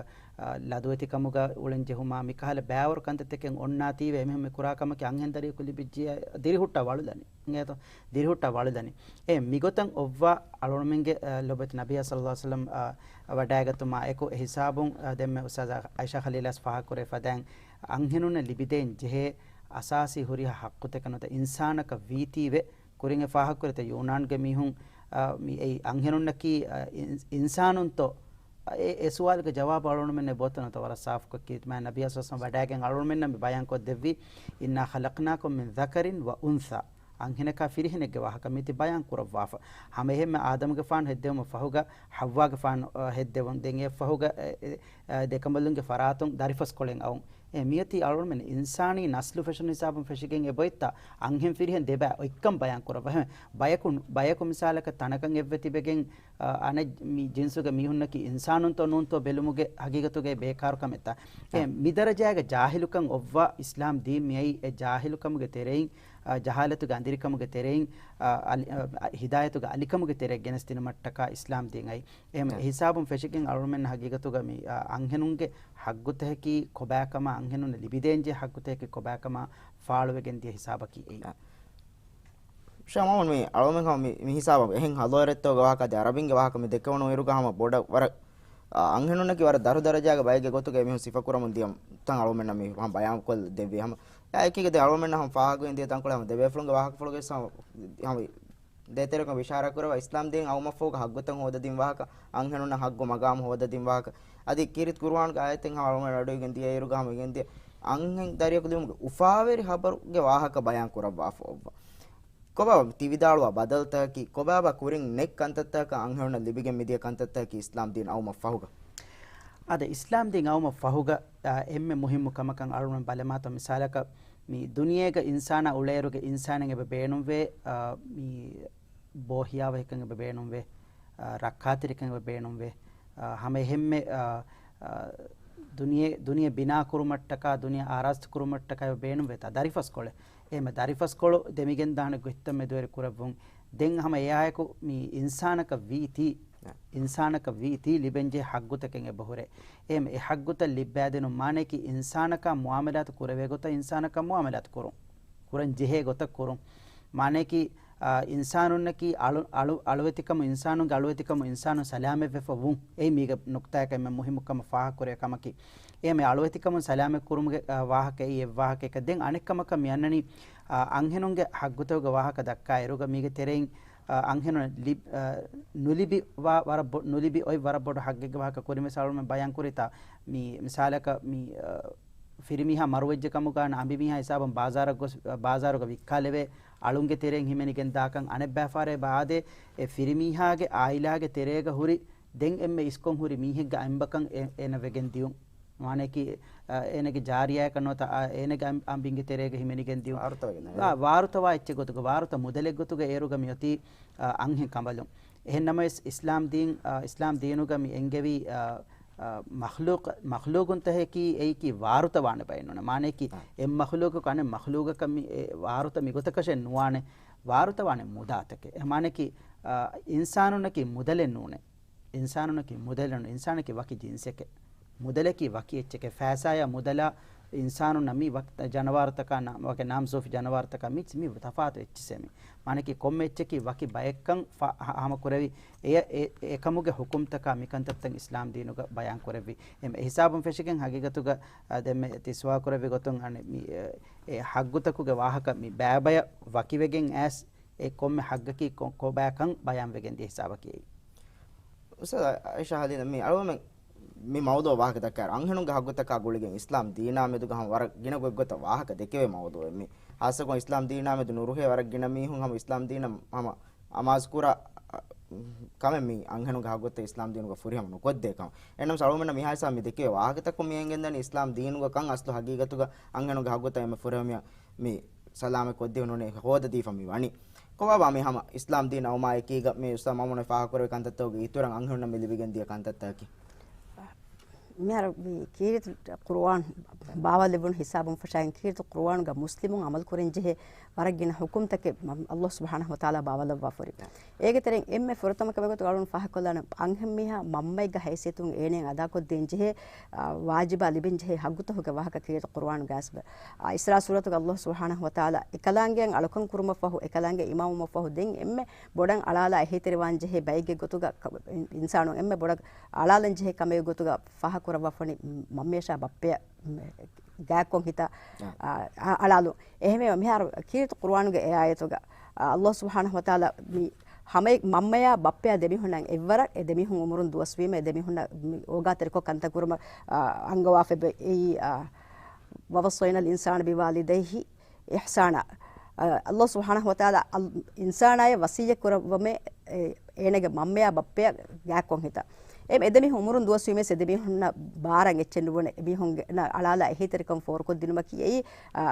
އާ، ލަދުވެތިކަމުގަ އުޅެން ޖެހުމާ މިކަހަލަ ބައިވަރު ކަންތައްތަކެއް އޮންނާތީވެ އެމީހުން މި ކުރާ ކަމަކީ އަންހެން ދަރިޔަކު ލިބިއްޖިޔާ ދިރިހުއްޓާ ވަޅުލަނީ. އިނގޭތޯ؟ ދިރިހުއްޓާ ވަޅުލަނީ. އެ މިގޮތަށް އޮއްވާ އަޅުގަނޑުމެންގެ، އާ، ލޮބުވެތި ނަބިއްޔާ ޞައްލަﷲު ޢަލައިހި ވަސައްލަމް، އާ، ވަޑައިގަތުމާ އެކު އެ ހިސާބުން، އާ، ދެންމެ އުސްތާޛާ ޢާއިޝާ ޚަލީލާސް ފާހަގަކުރެވިފަދައިން އަންހެނުންނަށް ލިބިދޭން ޖެހޭ އަސާސީ ހުރިހާ ޙައްޤުތަކެއް ނުވަތަ އިންސާނަކަށް ވީތީވެ، ކުރިން އެ ފާހަގަކުރިތަ ޔޫނާންގެ މީހުން، އާ، މި އެއީ އަންހެނުންނަކީ، އާ، އިން-، އިންސާނުންތޯ؟ އާ، އެ، އެ ސުވާލުގެ ޖަވާބު އަޅުގަނޑުމެންނަށް ބޯތަނަށް ވަރަށް ސާފުކޮށް ކީރިތި މާތް ނަބިއްޔާ ޞައްލަﷲު ޢަލައިހި ވަސައްލަމް ވަޑައިގެން އަޅުގަނޑުމެންނަށް މި ބަޔާންކޮށްދެއްވީ، إنا خلقناكم من ذكر وأنثى. އަންހެނަކާ ފިރިހެނެއްގެ ވާހަކަ މިތި ބަޔާން ކުރައްވާފަ. ހަމައެހެންމެ އާދަމުގެފާނު ހެއްދެވުމަށް ފަހުގަ ޙައްވާގެފާނު، އަ، ހެއްދެވުން. ދެން އެއަށްފަހުގަ، އެ، އެ، އަ، ދެކަނބަލުންގެ ފަރާތުން ދަރިފަސްކޮޅެއް އައުން. އެ މިއޮތީ އަޅުގަނޑުމެން އިންސާނީ ނަސްލު ފެށުނު ހިސާބުން ފެށިގެން އެބައޮތްތާ އަންހެން ފިރިހެން ދެބައި އޮތްކަން ބަޔާން ކުރައްވާ. އެހެން ބަޔަކު، ބަޔަކު މިސާލަކަށް ތަނަކަށް އެއްވެ ތިބެގެން، އަ، އަނެއް މި ޖިންސުގެ މީހުންނަކީ އިންސާނުންތޯ ނޫންތޯ ބެލުމުގެ ހަގީގަތުގައި ބޭކާރު ކަމެއްތާ. އެ އާ. މި ދަރަޖާގަ ޖާހިލުކަން އޮއްވާ އިސްލާމް ދީން މިއައީ އެ ޖާހިލުކަމުގެ ތެރެއިން، އާ، ޖަހާލަތުގެ އަނދިރިކަމުގެ ތެރެއިން، އާ، އަލި-، އާ، ހިދާޔަތުގެ އަލިކަމުގެ ތެރެއަށް ގެނެސްދިނުމަށްޓަކާ އިސްލާމް ދީން އައީ. އެހެން އާ. އެ ހިސާބުން ފެށިގެން އަޅުމެން ހަގީގަތުގަ މި، އާ، އަންހެނުންގެ ހައްގުތަކަކީ ކޮބާކަމާ، އަންހެނުންނަށް ލިބިދޭންޖެހޭ ހައްގުތަކަކީ ކޮބާކަމާ ފާޅުވެގެން ދިޔަ ހިސާބަކީ އެއީ. އާ. ޝާ މަމޫން މި އަޅުމެން ހަމަ މި، މި ހިސާބަށް އެހެން ހަލޯއެރެއްތޯގެ ވާހަކަ އަދި އަރަބިންގެ ވާހަކަ މި ދެކެވުނު އިރުގަ ހަމަ ބޮޑަށް ވަރަށް، އާ، އަންހެނުންނަކީ ވަރަށް ދަރު ދަރަޖާގެ ބައެއްގެ ގޮތުގަ އެމީހުން ސިފަކުރަމުން ދިޔަ ތަން އަޅުމެންނަށް މި ހަމަ ބަޔާންކޮށް ދެއްވި ހަމަ. އެކީގަ ދެ އަޅުމެންނަށް ހަމަ ފާހަގަވެން ދިޔަ ތަންކޮޅެއް ހަމަ ދެބޭފުޅުންގެ ވާހަކަފުޅުގެ ހަމަ، ހަމަ ދޭތެރެކަން ވިޝާރާ ކުރަވާ އިސްލާމް ދީން އައުމަށްފަހުގަ ހައްގުތައް ހޯދަ ދިން ވާހަކަ، އަންހެނުންނަށް ހައްގު މަގާމު ހޯދަ ދިން ވާހަކަ، އަދި ކީރިތި ޤުރުއާންގެ އާޔަތެއް ހަމަ އަޅުމެން އަޑުއިވިގެން ދިޔަ އިރުގަ ހަމަ އިގެން ދިޔަ އަންހެން ދަރިޔަކު ލިބުމުގެ އުފާވެރި ހަބަރުގެ ވާހަކަ ބަޔާން ކުރައްވާފަ އޮއްވަ. ކޮބާ ތި ވިދާޅުވާ ބަދަލުތަކަކީ، ކޮބާބާ ކުރިން ނެތް ކަންތައްތަކަކަށް އަންހެނުންނަށް ލިބިގެން މިދިޔަ ކަންތައްތަކަކީ އިސްލާމް ދީން އައުމަށް ފަހުގަ؟ އާދެ، އިސްލާމް ދީން އައުމަށް ފަހުގަ، އާ، އެންމެ މުހިއްމު ކަމަކަށް އަޅުގަނޑު ބަލަމާތޯ މިސާލަކަށް މި ދުނިޔޭގަ އިންސާނާ އުޅޭއިރުގެ އިންސާނެއް އެބަ ބޭނުންވޭ، އާ، މި ބޯހިޔާވަހިކަން އެބަ ބޭނުންވޭ، އާ، ރައްކާތެރިކަން އެބަ ބޭނުންވޭ. އާ، ހަމަ އެހެންމެ، އާ، އާ، ދުނިޔެ، ދުނިޔެ ބިނާ ކުރުމަށްޓަކާ، ދުނިޔެ އާރާސްތު ކުރުމަށްޓަކާ އެބަ ބޭނުންވޭތާ ދަރިފަސްކޮޅެއް. އެހެންމެ ދަރިފަސްކޮޅު ދެމިގެންދާނެ ގޮތްތައް މެދުވެރި ކުރެއްވުން. ދެން ހަމަ އެއާއެކު މި އިންސާނަކަށް ވީތީ، އާ. އިންސާނަކަށް ވީތީ ލިބެންޖެހޭ ހައްގުތަކެއް އެބަހުރޭ. އެހެންމެ އެ ހައްގުތައް ލިއްބައިދިނުން މާނައަކީ އިންސާނަކާ މުއާމަލާތު ކުރެވޭ ގޮތަށް އިންސާނަކާ މުއާމަލާތު ކުރުން. ކުރަން ޖެހޭ ގޮތަށް ކުރުން. މާނައަކީ، އާ، އިންސާނުންނަކީ އަޅު-، އަޅު-، އަޅުވެތިކަމުން، އިންސާނުންގެ އަޅުވެތިކަމުން އިންސާނުން ސަލާމަތްވެފަ ވުން. އެއީ މީގެ ނުކްތާއަކަށް އެންމެ މުހިއްމު ކަމަށް ފާހަގަކުރެވޭ ކަމަކީ. އެހެންމެ އަޅުވެތިކަމުން ސަލާމަތް ކުރުމުގެ، އާ، ވާހަކަ އެއީ އެއްވާހަކައެއް. ދެން އަނެއް ކަމަކަށް މި އަންނަނީ، އާ، އަންހެނުންގެ ހައްގުތަކުގެ ވާހަކަ ދައްކާ އިރުގަ މީގެ ތެރެއިން، އާ، އަންހެނުން ލިބް-، އާ، ނުލިބި ވާ ވަރަށް ބޮ-، ނުލިބި އޮތް ވަރަށް ބޮޑު ހައްގެއްގެ ވާހަކަ ކުރިން ވެސް އަޅުމެން ބަޔާން ކުރިތާ މި މިސާލަކަށް މި، އާ، ފިރިމީހާ މަރުވެއްޖެ ކަމުގަ އަންނަ އަނބިމީހާ ހިސާބުން ބާޒާރަށް ގޮސް، ބާޒާރުގަ ވިއްކާލެވޭ، އަޅުންގެ ތެރެއިން ހިމެނިގެން ދާކަން އަނެއްބައިފާރޭ ބާދޭ، އެ ފިރިމީހާގެ އާއިލާގެ ތެރޭގަ ހުރި ދެން އެންމެ އިސްކޮށް ހުރި މީހެއްގެ އަނބަކަން އެ-، އޭނަ ވެގެން ދިޔުން. މާނައަކީ، އަ، އޭނަގެ ޖާރިޔާއަކަށް ނުވަތަ، އަ، އޭނަގެ އަން-، އަނބިންގެ ތެރޭގަ ހިމެނިގެން ދިޔުން. ވާރުތަ ވެގެން ވާ-، ވާރުތަވާ އެއްޗެއް ގޮތުގަ، ވާރުތަ މުދަލެއް ގޮތުގަ އޭރުގަ މިއޮތީ، އަ، އަންހެން ކަނބަލުން. އެހެން ނަމަވެސް އިސްލާމް ދީން، އަ، އިސްލާމް ދީނުގަ މި އެންގެވީ، އަ، އަ، މަޚްލޫޤް، މަޚްލޫޤުންތަކަކީ އެއީކީ ވާރުތަވާނެ ބައެއް ނޫނޭ. މާނައަކީ، އާ. އެއް މަޚްލޫޤަކު އަނެއް މަޚްލޫޤަކަށް މި އެ ވާރުތަ މިގޮތަކަށެއް ނުވާނެ. ވާރުތަވާނެ މުދާތަކެއް. އެ މާނައަކީ، އާ، އިންސާނުންނަކީ މުދަލެއް ނޫނޭ. އިންސާނުންނަކީ މުދަލެއް ނޫނޭ. އިންސާނަކީ ވަކި ޖިންސެކޭ. މުދަލަކީ ވަކި އެއްޗެކޭ. ފައިސާޔާ މުދަލާ އިންސާނުންނަށް މި ވަކި ޖަނަވާރުތަކާ ނާ-، ވަކި ނާމް ސޫފި ޖަނަވާރުތަކާ މި، މި ތަފާތު އެއްޗިސޭ މި. މާނައަކީ ކޮންމެ އެއްޗަކީ ވަކި ބައެއްކަން ފަ-، ހަ-، ހަމަ ކުރެވި. އެ، އެ، އެކަމުގެ ޙުކުމްތަކާ މިކަންތައްތައް އިސްލާމް ދީނުގަ ބަޔާން ކުރެއްވި. އެ ހިސާބުން ފެށިގެން ހަގީގަތުގަ، އަ، ދެންމެ ތި ސުވާލު ކުރެއްވި ގޮތުން އަނެއް މި، އެ، އެ ހައްގުތަކުގެ ވާހަކަ މި ބައިބަޔަށް ވަކިވެގެން އައިސް އެ ކޮންމެ ހައްގަކީ ކޮ-، ކޮބާކަން ބަޔާންވެގެން ދިޔަ ހިސާބަކީ އެއީ. އުސްތާޛް އައިޝާ ހަލީލް، މި އަޅުގަނޑުމެން މި މައުޟޫޢު ވާހަކަ ދައްކާއިރު، އަންހެނުންގެ ހައްގުތަކާ ގުޅިގެން އިސްލާމް ދީނާ މެދުގަ ހަމަ ވަރަށް ގިނަ ގޮތްގޮތަށް ވާހަކަ ދެކެވޭ މައުޟޫޢެއް މި. ހާއްސަކޮށް އިސްލާމް ދީނާ މެދު ނުރުހޭ ވަރަށް ގިނަ މީހުން ހަމަ އިސްލާމް ދީނަށް ހަމަ އަމާޒުކުރާ، އަ، ކަމެއް މި އަންހެނުންގެ ހައްގުތައް އިސްލާމް ދީނުގަ ފުރިހަމަ ނުކޮށްދޭ ކަމަށް. އެހެންނަމަވެސް އަޅުގަނޑަށް މިހާ ހިސާބަށް މި ދެކެވޭ ވާހަކަތަކުން މި އެނގެންދަނީ އިސްލާމް ދީނުގަ ކަން އަސްލު ހަގީގަތުގަ އަންހެނުންގެ ހައްގުތައް އެންމެ ފުރިހަމަޔަށް މި ސަލާމަތް ކޮށްދީފަ ނޫނޭ ހޯދަދީފަ މި ވަނީ. ކޮބާބާ މި ހަމަ އިސްލާމް ދީން އައުމާ އެކީގަ މި އުސްތާޛް މައުމޫނު ފާހަގަކުރެއްވި ކަންތައްތަކުގެ އިތުރަށް އަންހެނުންނަށް މި ލިބިގެން ދިޔަ ކަންތައްތަކަކީ؟ މިހާރު މި ކީރިތި ޤުރުއާން ބާވާލެވުނު ހިސާބުން ފަށާއިން، ކީރިތި ޤުރުއާނުގަ މުސްލިމުން ޢަމަލު ކުރަން ޖެހޭ ވަރަށް ގިނަ ޙުކުމްތަކެއް މަ-، ﷲ ސުބްޙާނަހޫ ވަތަޢާލާ ބާވާލައްވާފަ ހުރި. އޭގެ ތެރެއިން އެންމެ ފުރަތަމަ ކަމެއް ގޮތުގަ އަޅުން ފާހަގަކޮށްލާނަން، އަންހެން މީހާ މަންމައެއްގެ ހައިސިއްޔަތުން އޭނައަށް އަދާކޮށްދޭން ޖެހޭ، އާ، ވާޖިބާ ލިބެން ޖެހޭ ޙައްޤުތަކުގެ ވާހަކަ ކީރިތި ޤުރުއާނުގަ އައިސްބަ. އާ، އިސްރާ ސޫރަތުގަ ﷲ ސުބްޙާނަހޫ ވަތަޢާލާ އެކަލާނގެއަށް އަޅުކަން ކުރުމަށްފަހު، އެކަލާނގެ އިމާމުމަށްފަހު ދެން އެންމެ ބޮޑަށް އަޅާލާ އެހީތެރިވާން ޖެހޭ ބައެއްގެ ގޮތުގަ ކަ-، އިން-، އިންސާނުން އެންމެ ބޮޑަށް އަޅާލަން ޖެހޭ ކަމެއް ގޮތުގަ ފާހަގަކުރައްވާފަނި މަންމަޔަށާ ބައްޕަޔަށް ގާތްކޮށް ހިތާ، އާ، އަ-، އަޅާލުން. އެހެންވީމަ މިހާރު ކީރިތި ޤުރުއާނުގެ އެ އާޔަތުގަ، އާ، ﷲ ސުބްޙާނަހޫ ވަތަޢާލާ މި ހަމަ މަންމަޔާ ބައްޕަޔާ ދެމީހުންނަށް އެއްވަރަށް އެ ދެމީހުން އުމުރުން ދުވަސްވީމަ އެ ދެމީހުންނަށް މި އޯގާތެރިކޮށް ކަންތައް ކުރުމަށް، އާ، އަންގަވާފައި އެއީ، އާ، وَوَصَّيْنَا الْإِنسَانَ بِوَالِدَيْهِ إِحْسَانًا. އަ، ﷲ ސުބްޙާނަހޫ ވަތަޢާލާ އަލް-، އިންސާނާޔަށް ވަޞިއްޔަތް ކުރައްވަމޭ، އެ، އޭނަގެ މަންމަޔާ ބައްޕަޔާ ގާތްކޮށް ހިތާ. އެ އެދެމީހުން އުމުރުން ދުވަސްވީމޭސް އެދެމީހުންނަށް ބާރަށް އެއްޗެއް ނުބުނެ، އެމީހުންގެ އަޅާލާ އެހީތެރިކަން ފޯރުކޮށްދިނުމަކީ އެއީ، އަ،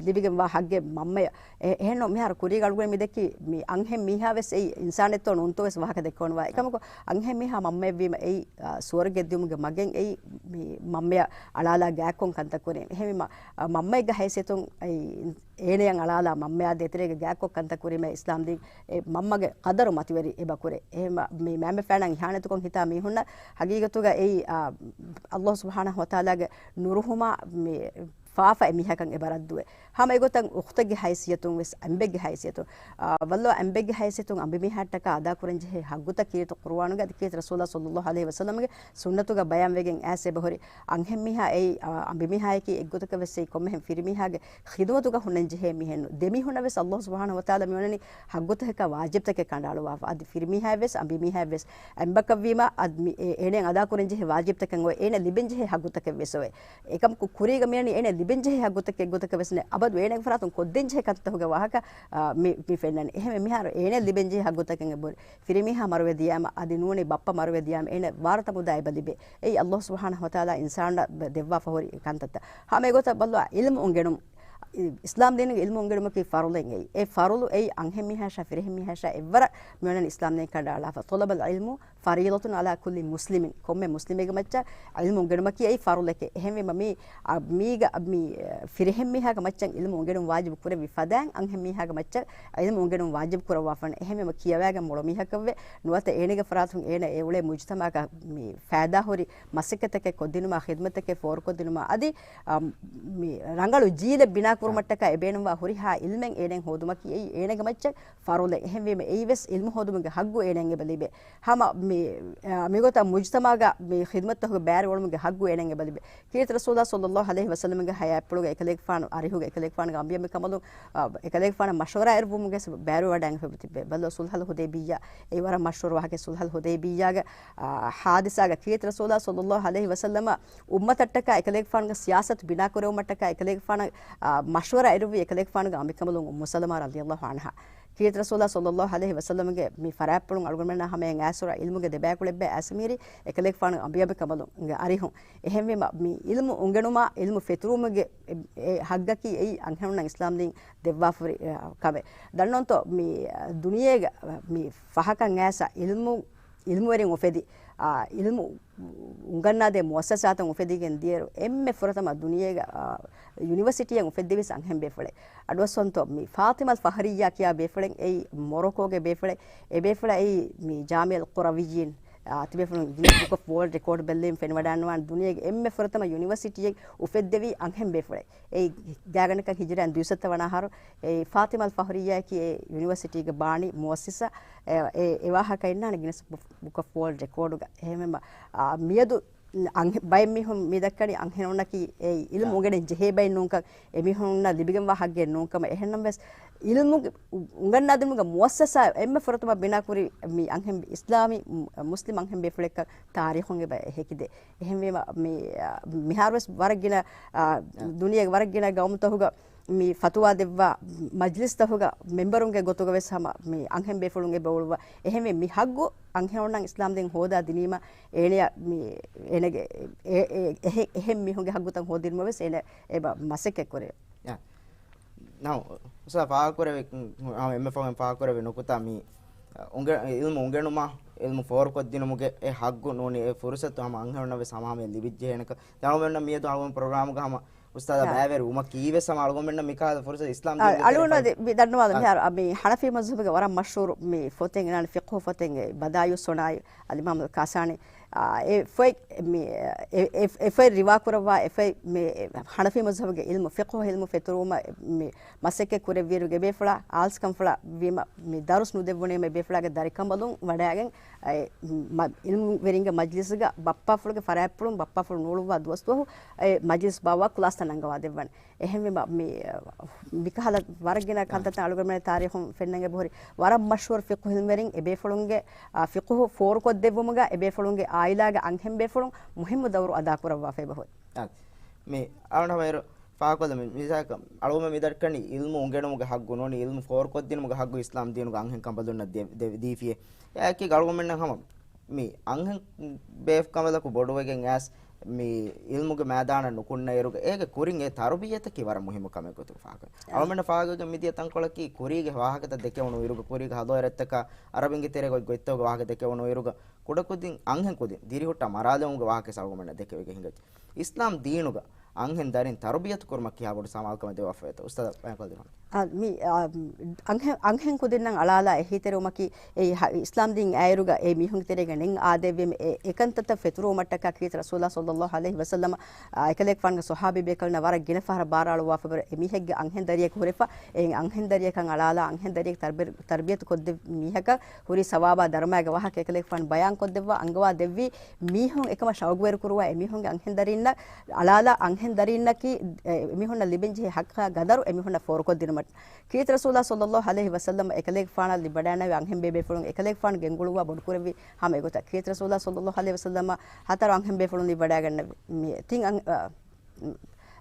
ލިބިގެންވާ ޙައްޤެއް މަންމަޔަށް. އެ، އެހެންނު މިހާރު ކުރީގަ އަޅުގަނޑު މިދެއްކީ މި އަންހެން މީހާވެސް އެއީ އިންސާނެއްތޯ ނޫންތޯވެސް ވާހަކަ ދެއްކެވުނު ވާ. އެކަމަކު އަންހެން މީހާ މަންމައެއްވީމަ އެއީ، އަ، ސުވަރުގެ ދިޔުމުގެ މަގެއް އެއީ މި މަންމަޔަށް އަޅާލާ ގާތްކޮށް ކަންތައް ކުރީ. އެހެންވީމަ، އަ، މަންމައެއްގެ ހައިސިއްޔަތުން އެއީ އޭނަޔަށް އަޅާލާ މަންމަޔާ ދޭތެރޭގަ ގާތްކޮށް ކަންތައް ކުރީމަ އިސްލާމް ދީން އެ މަންމަގެ ޤަދަރު މަތިވެރި އެބަ ކުރޭ. އެހެންވީމަ މި މަންމަ ފެނަން އިހާނެތުކޮށް ހިތާ މީހުންނަށް ހަގީގަތުގަ އެއީ، އާ، ﷲ ސުބްޙާނަހޫ ވަތަޢާލާގެ ނުރުހުމާ މި ފާފަ އެމީހަކަށް އެބަ ރައްދުވޭ. ހަމަ އެގޮތަށް އުޚްތެއްގެ ހައިސިއްޔަތުން ވެސް އަނބެއްގެ ހައިސިއްޔަތުން، އާ، ވައްލޯ އަނބެއްގެ ހައިސިއްޔަތުން އަނބިމީހައަށްޓަކާ އަދާކުރަން ޖެހޭ ޙައްޤުތައް ކީރިތި ޤުރުއާނުގަ އަދި ކީރިތި ރަސޫލާ ޞައްލައްލާހު ޢަލައިހި ވަސައްލަމްގެ ސުންނަތުގަ ބަޔާންވެގެން އައިސް އެބަހުރި. އަންހެންމީހާ އެއީ، އާ، އަނބިމީހާޔަކީ އެއްގޮތަކަށް ވެސް އެއީ ކޮންމެހެން ފިރިމީހާގެ ޚިދުމަތުގަ ހުންނަން ޖެހޭ މީހެއްނު. ދެމީހުންނަށް ވެސް ﷲ ސުބްޙާނަހޫ ވަތަޢާލާ މިވަނަނީ ޙައްޤުތަކަކާ ވާޖިބްތަކެއް ކަނޑައަޅުވާފަ. އަދި ފިރިމީހާޔަށް ވެސް އަނބިމީހާޔަށް ވެސް އެނބަކަށްވީމަ އަދި މި އެ-، އޭނައަށް އަދާކުރަން ޖެހޭ ވާޖިބްތަކެއް އޮތް އޭނަ ލިބެން ޖެހޭ ޙައްޤުތަކެއް ވެސް އޮތް. އެކަމަކު ކުރީގަ މިއަންނަނީ އޭނަ ލިބެން ޖެހޭ ޙައްޤުތަކެއް ގޮތަކަށް ވެސް ނެ. އަބަދު އޭނަގެ ފަރާތުން ކޮށްދޭން ޖެހޭ ކަންތަކުގެ ވާހަކަ، އާ، މި، މި ފެންނަނީ. އެހެންވެ މިހާރު އޭނަ ލިބެން ޖެހޭ ޙައްޤުތަކެއް އެބަހުރި. ފިރިމީހާ މަރުވެ ދިޔާމަ، އަދި ނޫނީ ބައްޕަ މަރުވެ ދިޔާމަ، އޭނަ ވާރުތަ މުދާ އެބަ ލިބޭ. އެއީ ﷲ ސުބްޙާނަހޫ ވަތަޢާލާ އިންސާނަށް ދެއްވާފަ ހުރި ކަންތައްތައް. ހަމަ އެގޮތަށް ބައްލަވާ ޢިލްމު އުނގެނުން، އިސްލާމް ދީނުގެ ޢިލްމު އުނގެނުމަކީ ފަރުޟެއް އެއީ. އެ ފަރުޟު އެއީ އަންހެން މީހާއަށާ ފިރިހެން މީހާއަށާ އެއްވަރަށް މިއޮންނަނީ އިސްލާމް ދީން ކަނޑައަޅާފަ. طلب العلم فريضة على كل مسلم. ކޮންމެ މުސްލިމެއްގެ މައްޗަށް ޢިލްމު އުނގެނުމަކީ އެއީ ފަރުޟެކޭ. އެހެންވީމަ މީ، އަ، މީގަ، މި، އަ، ފިރިހެން މީހާގެ މައްޗަށް ޢިލްމު އުނގެނުން ވާޖިބު ކުރެއްވި ފަދައިން އަންހެން މީހާގެ މައްޗަށް ޢިލްމު އުނގެނުން ވާޖިބު ކުރައްވާފަން. އެހެންވީމަ ކިޔަވައިގެން މޮޅު މީހަކަށްވެ ނުވަތަ އޭނަގެ ފަރާތުން އޭނަ އެ އުޅޭ މުޖްތަމައަކަށް މި ފައިދާހުރި މަސައްކަތްތަކެއް ކޮށްދިނުމާ، ޚިދްމަތްތަކެއް ފޯރުކޮށްދިނުމާ، އަދި، އަ، މި ރަނގަޅު ޖީލެއް ބިނާކުރުމަށްޓަކާ އެބޭނުންވާ ހުރިހާ ޢިލްމެއް އޭނައަށް ހޯދުމަކީ އެއީ އޭނަގެ މައްޗަށް ފަރުޟެއް. އެހެންވީމަ އެއީ ވެސް ޢިލްމު ހޯދުމުގެ ޙައްޤު އޭނައަށް އެބަ ލިބޭ. ހަމަ މި، އަ، މިގޮތަށް މުޖްތަމަޢަށް މި ޚިދްމަތްތަކުގެ ބައިވެރިވުމުގެ ޙައްޤު އޭނައަށް އެބަ ލިބޭ. ކީރިތި ރަސޫލާ ޞައްލައްލާހު ޢަލައިހި ވަސައްލަމްގެ ޙަޔާތްޕުޅުގަ އެކަލޭގެފާނު އަރިހުގަ އެކަލޭގެފާނުގެ އަނބިޔަނބިކަނބަލުން، އަ، އެކަލޭގެފާނަށް މަޝްވަރާ އެރުވުމުގެ ބައިވެރިވަޑައިގެންފަ ތިއްބެވި. ބައްލަވާ ޞުލްޙަލް ޙުދައިބިއްޔާ، އެ ވަރަށް މަޝްހޫރު ވާހަކަ ޞުލްޙަލް ޙުދައިބިއްޔާގެ، އާ، ޙާދިސާގަ ކީރިތި ރަސޫލާ ޞައްލައްލާހު ޢަލައިހި ވަސައްލަމަ އުއްމަތަށްޓަކާ އެކަލޭގެފާނުގެ ސިޔާސަތު ބިނާކުރެވުމަށްޓަކާ އެކަލޭގެފާނަށް، އާ، މަޝްވަރާ އެރުއްވި އެކަލޭގެފާނުގެ އަނބިކަނބަލުން އުއްމު ސަލަމާ ރަޟިޔައްލާހު ޢަންހާ. ކީރިތި ރަސޫލާ ޞައްލައްލާހު ޢަލައިހި ވަސައްލަމްގެ މި ފަރާތްޕުޅުން އަޅުގަނޑުމެންނާ ހަމަޔަށް އައިސް ޢިލްމުގެ ދެބައިކުޅައެއްބައި އައިސް މިހިރީ އެކަލޭގެފާނުގެ އަނބިޔަނބިކަނބަލުންގެ އަރިހުން. އެހެންވީމަ މި ޢިލްމު އުނގެނުމާ، ޢިލްމު ފެތުރުވުމުގެ އެ، އެ ޙައްޤަކީ އެއީ އަންހެނުންނަށް އިސްލާމް ދީން ދެއްވާފަ ހުރި، އަ، ކަމެއް. ދަންނަވަންތޯ މި، އަ، ދުނިޔޭގަ، އަ، މި ފަހަކަށް އައިސް ޢިލްމު، ޢިލްމުވެރިން އުފެދި، އާ، ޢިލްމު އުނގަންނާދޭ މުއައްސަސާތައް އުފެދިގެން ދިޔައިރު އެންމެ ފުރަތަމަ ދުނިޔޭގަ، އާ، ޔުނިވަރސިޓީއެއް އުފެއްދެވިސް އަންހެން ބޭފުޅެއް. އަޑުއައްސަންތޯ މި ފާތިމަލް ފަހްރިއްޔާ ކިޔާ ބޭފުޅެއް އެއީ މޮރޮކޯގެ ބޭފުޅެއް. އެ ބޭފުޅާ އެއީ މި ޖާމިޢަލް ޤުރަވިއްޔީން، އާ، ތިބޭފުޅުން ގިނަ ބުކް އޮފް ވޯލްޑް ރެކޯޑް ބެއްލެވިން ފެނިވަޑައިގަންނަވާނެ ދުނިޔޭގެ އެންމެ ފުރަތަމަ ޔުނިވަރސިޓީއެއް އުފެއްދެވި އަންހެން ބޭފުޅެއް. އެއީ ގާތްގަނޑަކަށް ހިޖުރައިން ދުއިސައްތަ ވަނަ އަހަރު. އެއީ ފާތިމަލް ފަހްރިއްޔާއަކީ އެ ޔުނިވަރސިޓީގެ ބާނީ މުއައްސިސާ. އެ، އެ، އެ ވާހަކަ އިންނާނެ ގިނަސް ބުކް، ބުކް އޮފް ވޯލްޑް ރެކޯޑުގަ. އެހެންވީމަ، އާ، މިއަދު އަންހެ-، ބައެއް މީހުން މި ދައްކަނީ އަންހެނުންނަކީ އެ ޢިލްމު އާ. އުނގެނެން ޖެހޭ ބައެއް ނޫންކަން، އެމީހުންނަށް ލިބިގެންވާ ޙައްޤެއް ނޫންކަމަށް. އެހެންނަމަވެސް، ޢިލްމު އުނގަންނާދިނުމުގެ މުއައްސަސާ އެންމެ ފުރަތަމަ ބިނާކުރި މި އަންހެން އިސްލާމީ މު-، މުސްލިމް އަންހެން ބޭފުޅެއްކަން ތާރީޚުން އެބަ ހެކިދޭ. އެހެންވީމަ، މި، މިހާރުވެސް ވަރަށް ގިނަ، އާ، އާ. ދުނިޔޭގެ ވަރަށް ގިނަ ގައުމުތަކުގަ މި ފަތުވާ ދެއްވާ މަޖްލިސްތަކުގަ މެމްބަރުންގެ ގޮތުގަ ވެސް ހަމަ މި އަންހެން ބޭފުޅުން އެބަ އުޅުއްވާ. އެހެންވެ މި ޙައްޤު އަންހެނުންނަށް އިސްލާމް ދީން ހޯދާ ދިނީމަ އޭނަޔަށް މި އޭނަގެ އެ-، އެ-، އެހެ-، އެހެން މީހުންގެ ޙައްޤުތައް ހޯދިނުމަށް ވެސް އޭނަ އެބަ މަސައްކަތް ކުރޭ. ޔާ. ނައު، އުސާ ފާހަގަކުރެވި، އާ، އެންމެ ފަހުން ފާހަގަކުރެވި ނުކުތާ މި އުނގެ-، ޢިލްމު އުނގެނުމާ، ޢިލްމު ފޯރުކޮށްދިނުމުގެ އެ ޙައްޤު ނޫނީ، އެ ފުރުޞަތު ހަމަ އަންހެނުންނަށް ވެސް ހަމަހަމަޔަށް ލިބިއްޖެ ހޭނަކަ. އަޅުގަނޑުމެންނަށް މިއަދު އަޅުގަނޑު ޕްރޮގްރާމުގަ ހަމަ އުސްތާޛާ ނާ. ބައިވެރި ވުމަކީ ވެސް ހަމަ އަޅުގަނޑުމެންނަށް މިކަހަލަ ފުރުޞަތު އިސްލާމް ދީނުގެ ތެރޭ އަޅުގަނޑު އަދި މި ދަންނަވާލަން. އާ. މިހާރު އަ، މި ޙަނަފީ މަޒްހަބުގެ ވަރަށް މަޝްހޫރު މި ފޮތެއް އިނާނެ، ފިޤްހު ފޮތެއް، އެ ބަދާއިޢުއް ޞަނާއިޢު، އަލްއިމާމު ކާސާނީ. އާ، އެ ފޮތް މި، އެ، އެ، އެ ފޮތް ރިވާކުރައްވާ، އެ ފޮތް މި ޙަނަފީ މަޒްހަބުގެ ޢިލްމު، ފިޤްހު ޢިލްމު ފެތުރުވުމަށް މި މަސައްކަތް ކުރެއްވިއިރު އެބޭފުޅާ އާލްސް ކަންފުޅާ ވީމަ، މި ދަރުސް ނުދެއްވުނީމަ އެބޭފުޅާގެ ދަރިކަނބަލުން ވަޑައިގެން، އެ، މަ-، ޢިލްމުވެރިންގެ މަޖްލިސްގަ ބައްޕާފުޅުގެ ފަރާތްޕުޅުން ބައްޕާފުޅު ނޫޅުއްވާ ދުވަސްދުވަހު އެ މަޖްލިސް ބާއްވާ ކްލާސްތައް ނަންގަވާ ދެއްވަން. އެހެންވީމަ މި، މިކަހަލަ ވަރަށް ގިނަ ކަންތައްތައް އަޅުގަނޑުމެން ތާރީޚުން ފެންނަން އެބަހުރި. ވަރަށް މަޝްހޫރު ފިޤްހު ޢިލްމުވެރިން އެބޭފުޅުންގެ، އާ، ފިޤްހު ފޯރުކޮށްދެއްވުމުގަ އެބޭފުޅުންގެ ޢާއިލާގެ އަންހެންބޭފުޅުން މުހިއްމު ދައުރު އަދާކުރައްވާފައި އެބަހުރި. އާ، މި އަޅުގަނޑު ހަމައިރު ފާހަގަކޮށްލަމުން މިސާލަކަށް އަޅުގަނޑު މި ދައްކަނީ ޢިލްމު އުނގެނުމުގެ ޙައްޤު ނޫނީ، ޢިލްމު ފޯރުކޮށްދިނުމުގެ ޙައްޤު އިސްލާމް ދީނުގަ އަންހެން ކަނބަލުންނަށް ދެ-، ދެ-، ދީފިޔޭ. އެއާއެކީ އަޅުގަނޑުމެންނަށް ހަމަ މި އަންހެން ބޭފު ކަނބަލަކު ބޮޑުވެގެން އައިސް މި ޢިލްމުގެ މައިދާނަށް ނުކުންނައިރުގަ އޭގެ ކުރިން އެ ތަރުބިޔަތަކީ ވަރަށް މުހިއްމު ކަމެއް ގޮތުގަ ފާހަގަ. އާ. އަޅުގަނޑުމެންނަށް ފާހަގަވެގެން މިދިޔަ ތަންކޮޅަކީ ކުރީގެ ވާހަކަތައް ދެކެވުނު އިރުގަ، ކުރީގެ ހަޟާރަތްތަކާ ޢަރަބިންގެ ތެރޭގަ އޮތް ގޮތްތަކުގެ ވާހަކަ ދެކެވުނު އިރުގަ، ކުޑަކުދިން އަންހެން ކުދިން ދިރިހުއްޓާ މަރާލެވުމުގެ ވާހަކަ އަޅުގަނޑުމެންނަށް ދެކެވިގެން ހިނގައްޖެ. އިސްލާމް ދީނުގަ އަންހެން ދަރިން ތަރުބިޔަތު ކުރުމަކީ ހާ ބޮޑު ސަމާލުކަމެއް ދެއްވާފައިތަ؟ އުސްތާޛާ ބަޔާންކޮށްދިނުން. އާ، މި، އާ، އަންހެން، އަންހެން ކުދިންނަށް އަޅާލާ އެހީތެރިވުމަކީ އެ ހަ-، އިސްލާމް ދީން އައިރުގަ އެ މީހުންގެ ތެރޭގަ ނެތް އާދެވި އެ، އެކަންތައްތައް ފެތުރުވުމަށްޓަކާ ކީރިތި ރަސޫލާ ޞައްލައްލާހު ޢަލައިހި ވަސައްލަމަ، އާ، އެކަލޭގެފާނުގެ ޞަޙާބީ ބޭކަލުންނަށް ވަރަށް ގިނަ ފަހަރަށް ބާރާ އަޅުއްވާފައިވަރު އެ މީހެއްގެ އަންހެން ދަރިއެއް ހުރެފަ، އެ އަންހެން ދަރިއަކަށް އަޅާލާ އަންހެން ދަރިއެއް ތަރުބި-، ތަރުބިޔަތު ކޮށްދެއްވި މީހަކަށް ހުރި ސަވާބާ ދަރުމައިގެ ވާހަކަ އެކަލޭގެފާނު ބަޔާން ކޮށްދެއްވާ އަންގަވާ ދެއްވީ މީހުން އެކަމަށް ޝައުގުވެރި ކުރުވާ އެމީހުންގެ އަންހެން ދަރީންނަށް އަޅާލާ އަންހެން ދަރީންނަކީ، އެ، އެމީހުންނަށް ލިބެންޖެހޭ ޙައްޤާ ގަދަރު އެމީހުންނަށް ފޯރުކޮށްދިނުމަށް. ކީރިތި ރަސޫލާ ޞައްލައްލާހު ޢަލައިހި ވަސައްލަމަ އެކަލޭގެފާނަށް ލިބިވަޑައިގަންނަވި އަންހެން ބޭބޭފުޅުން އެކަލޭގެފާނު ގެންގުޅުއްވާ ބޮޑުކުރެއްވި ހަމަ އެގޮތަށް ކީރިތި ރަސޫލާ ޞައްލައްލާހު ޢަލައިހި ވަސައްލަމަ ހަތަރު އަންހެން ބޭފުޅުން ލިބިވަޑައިގަންނަވި. މި ތިން އަން-، އަ،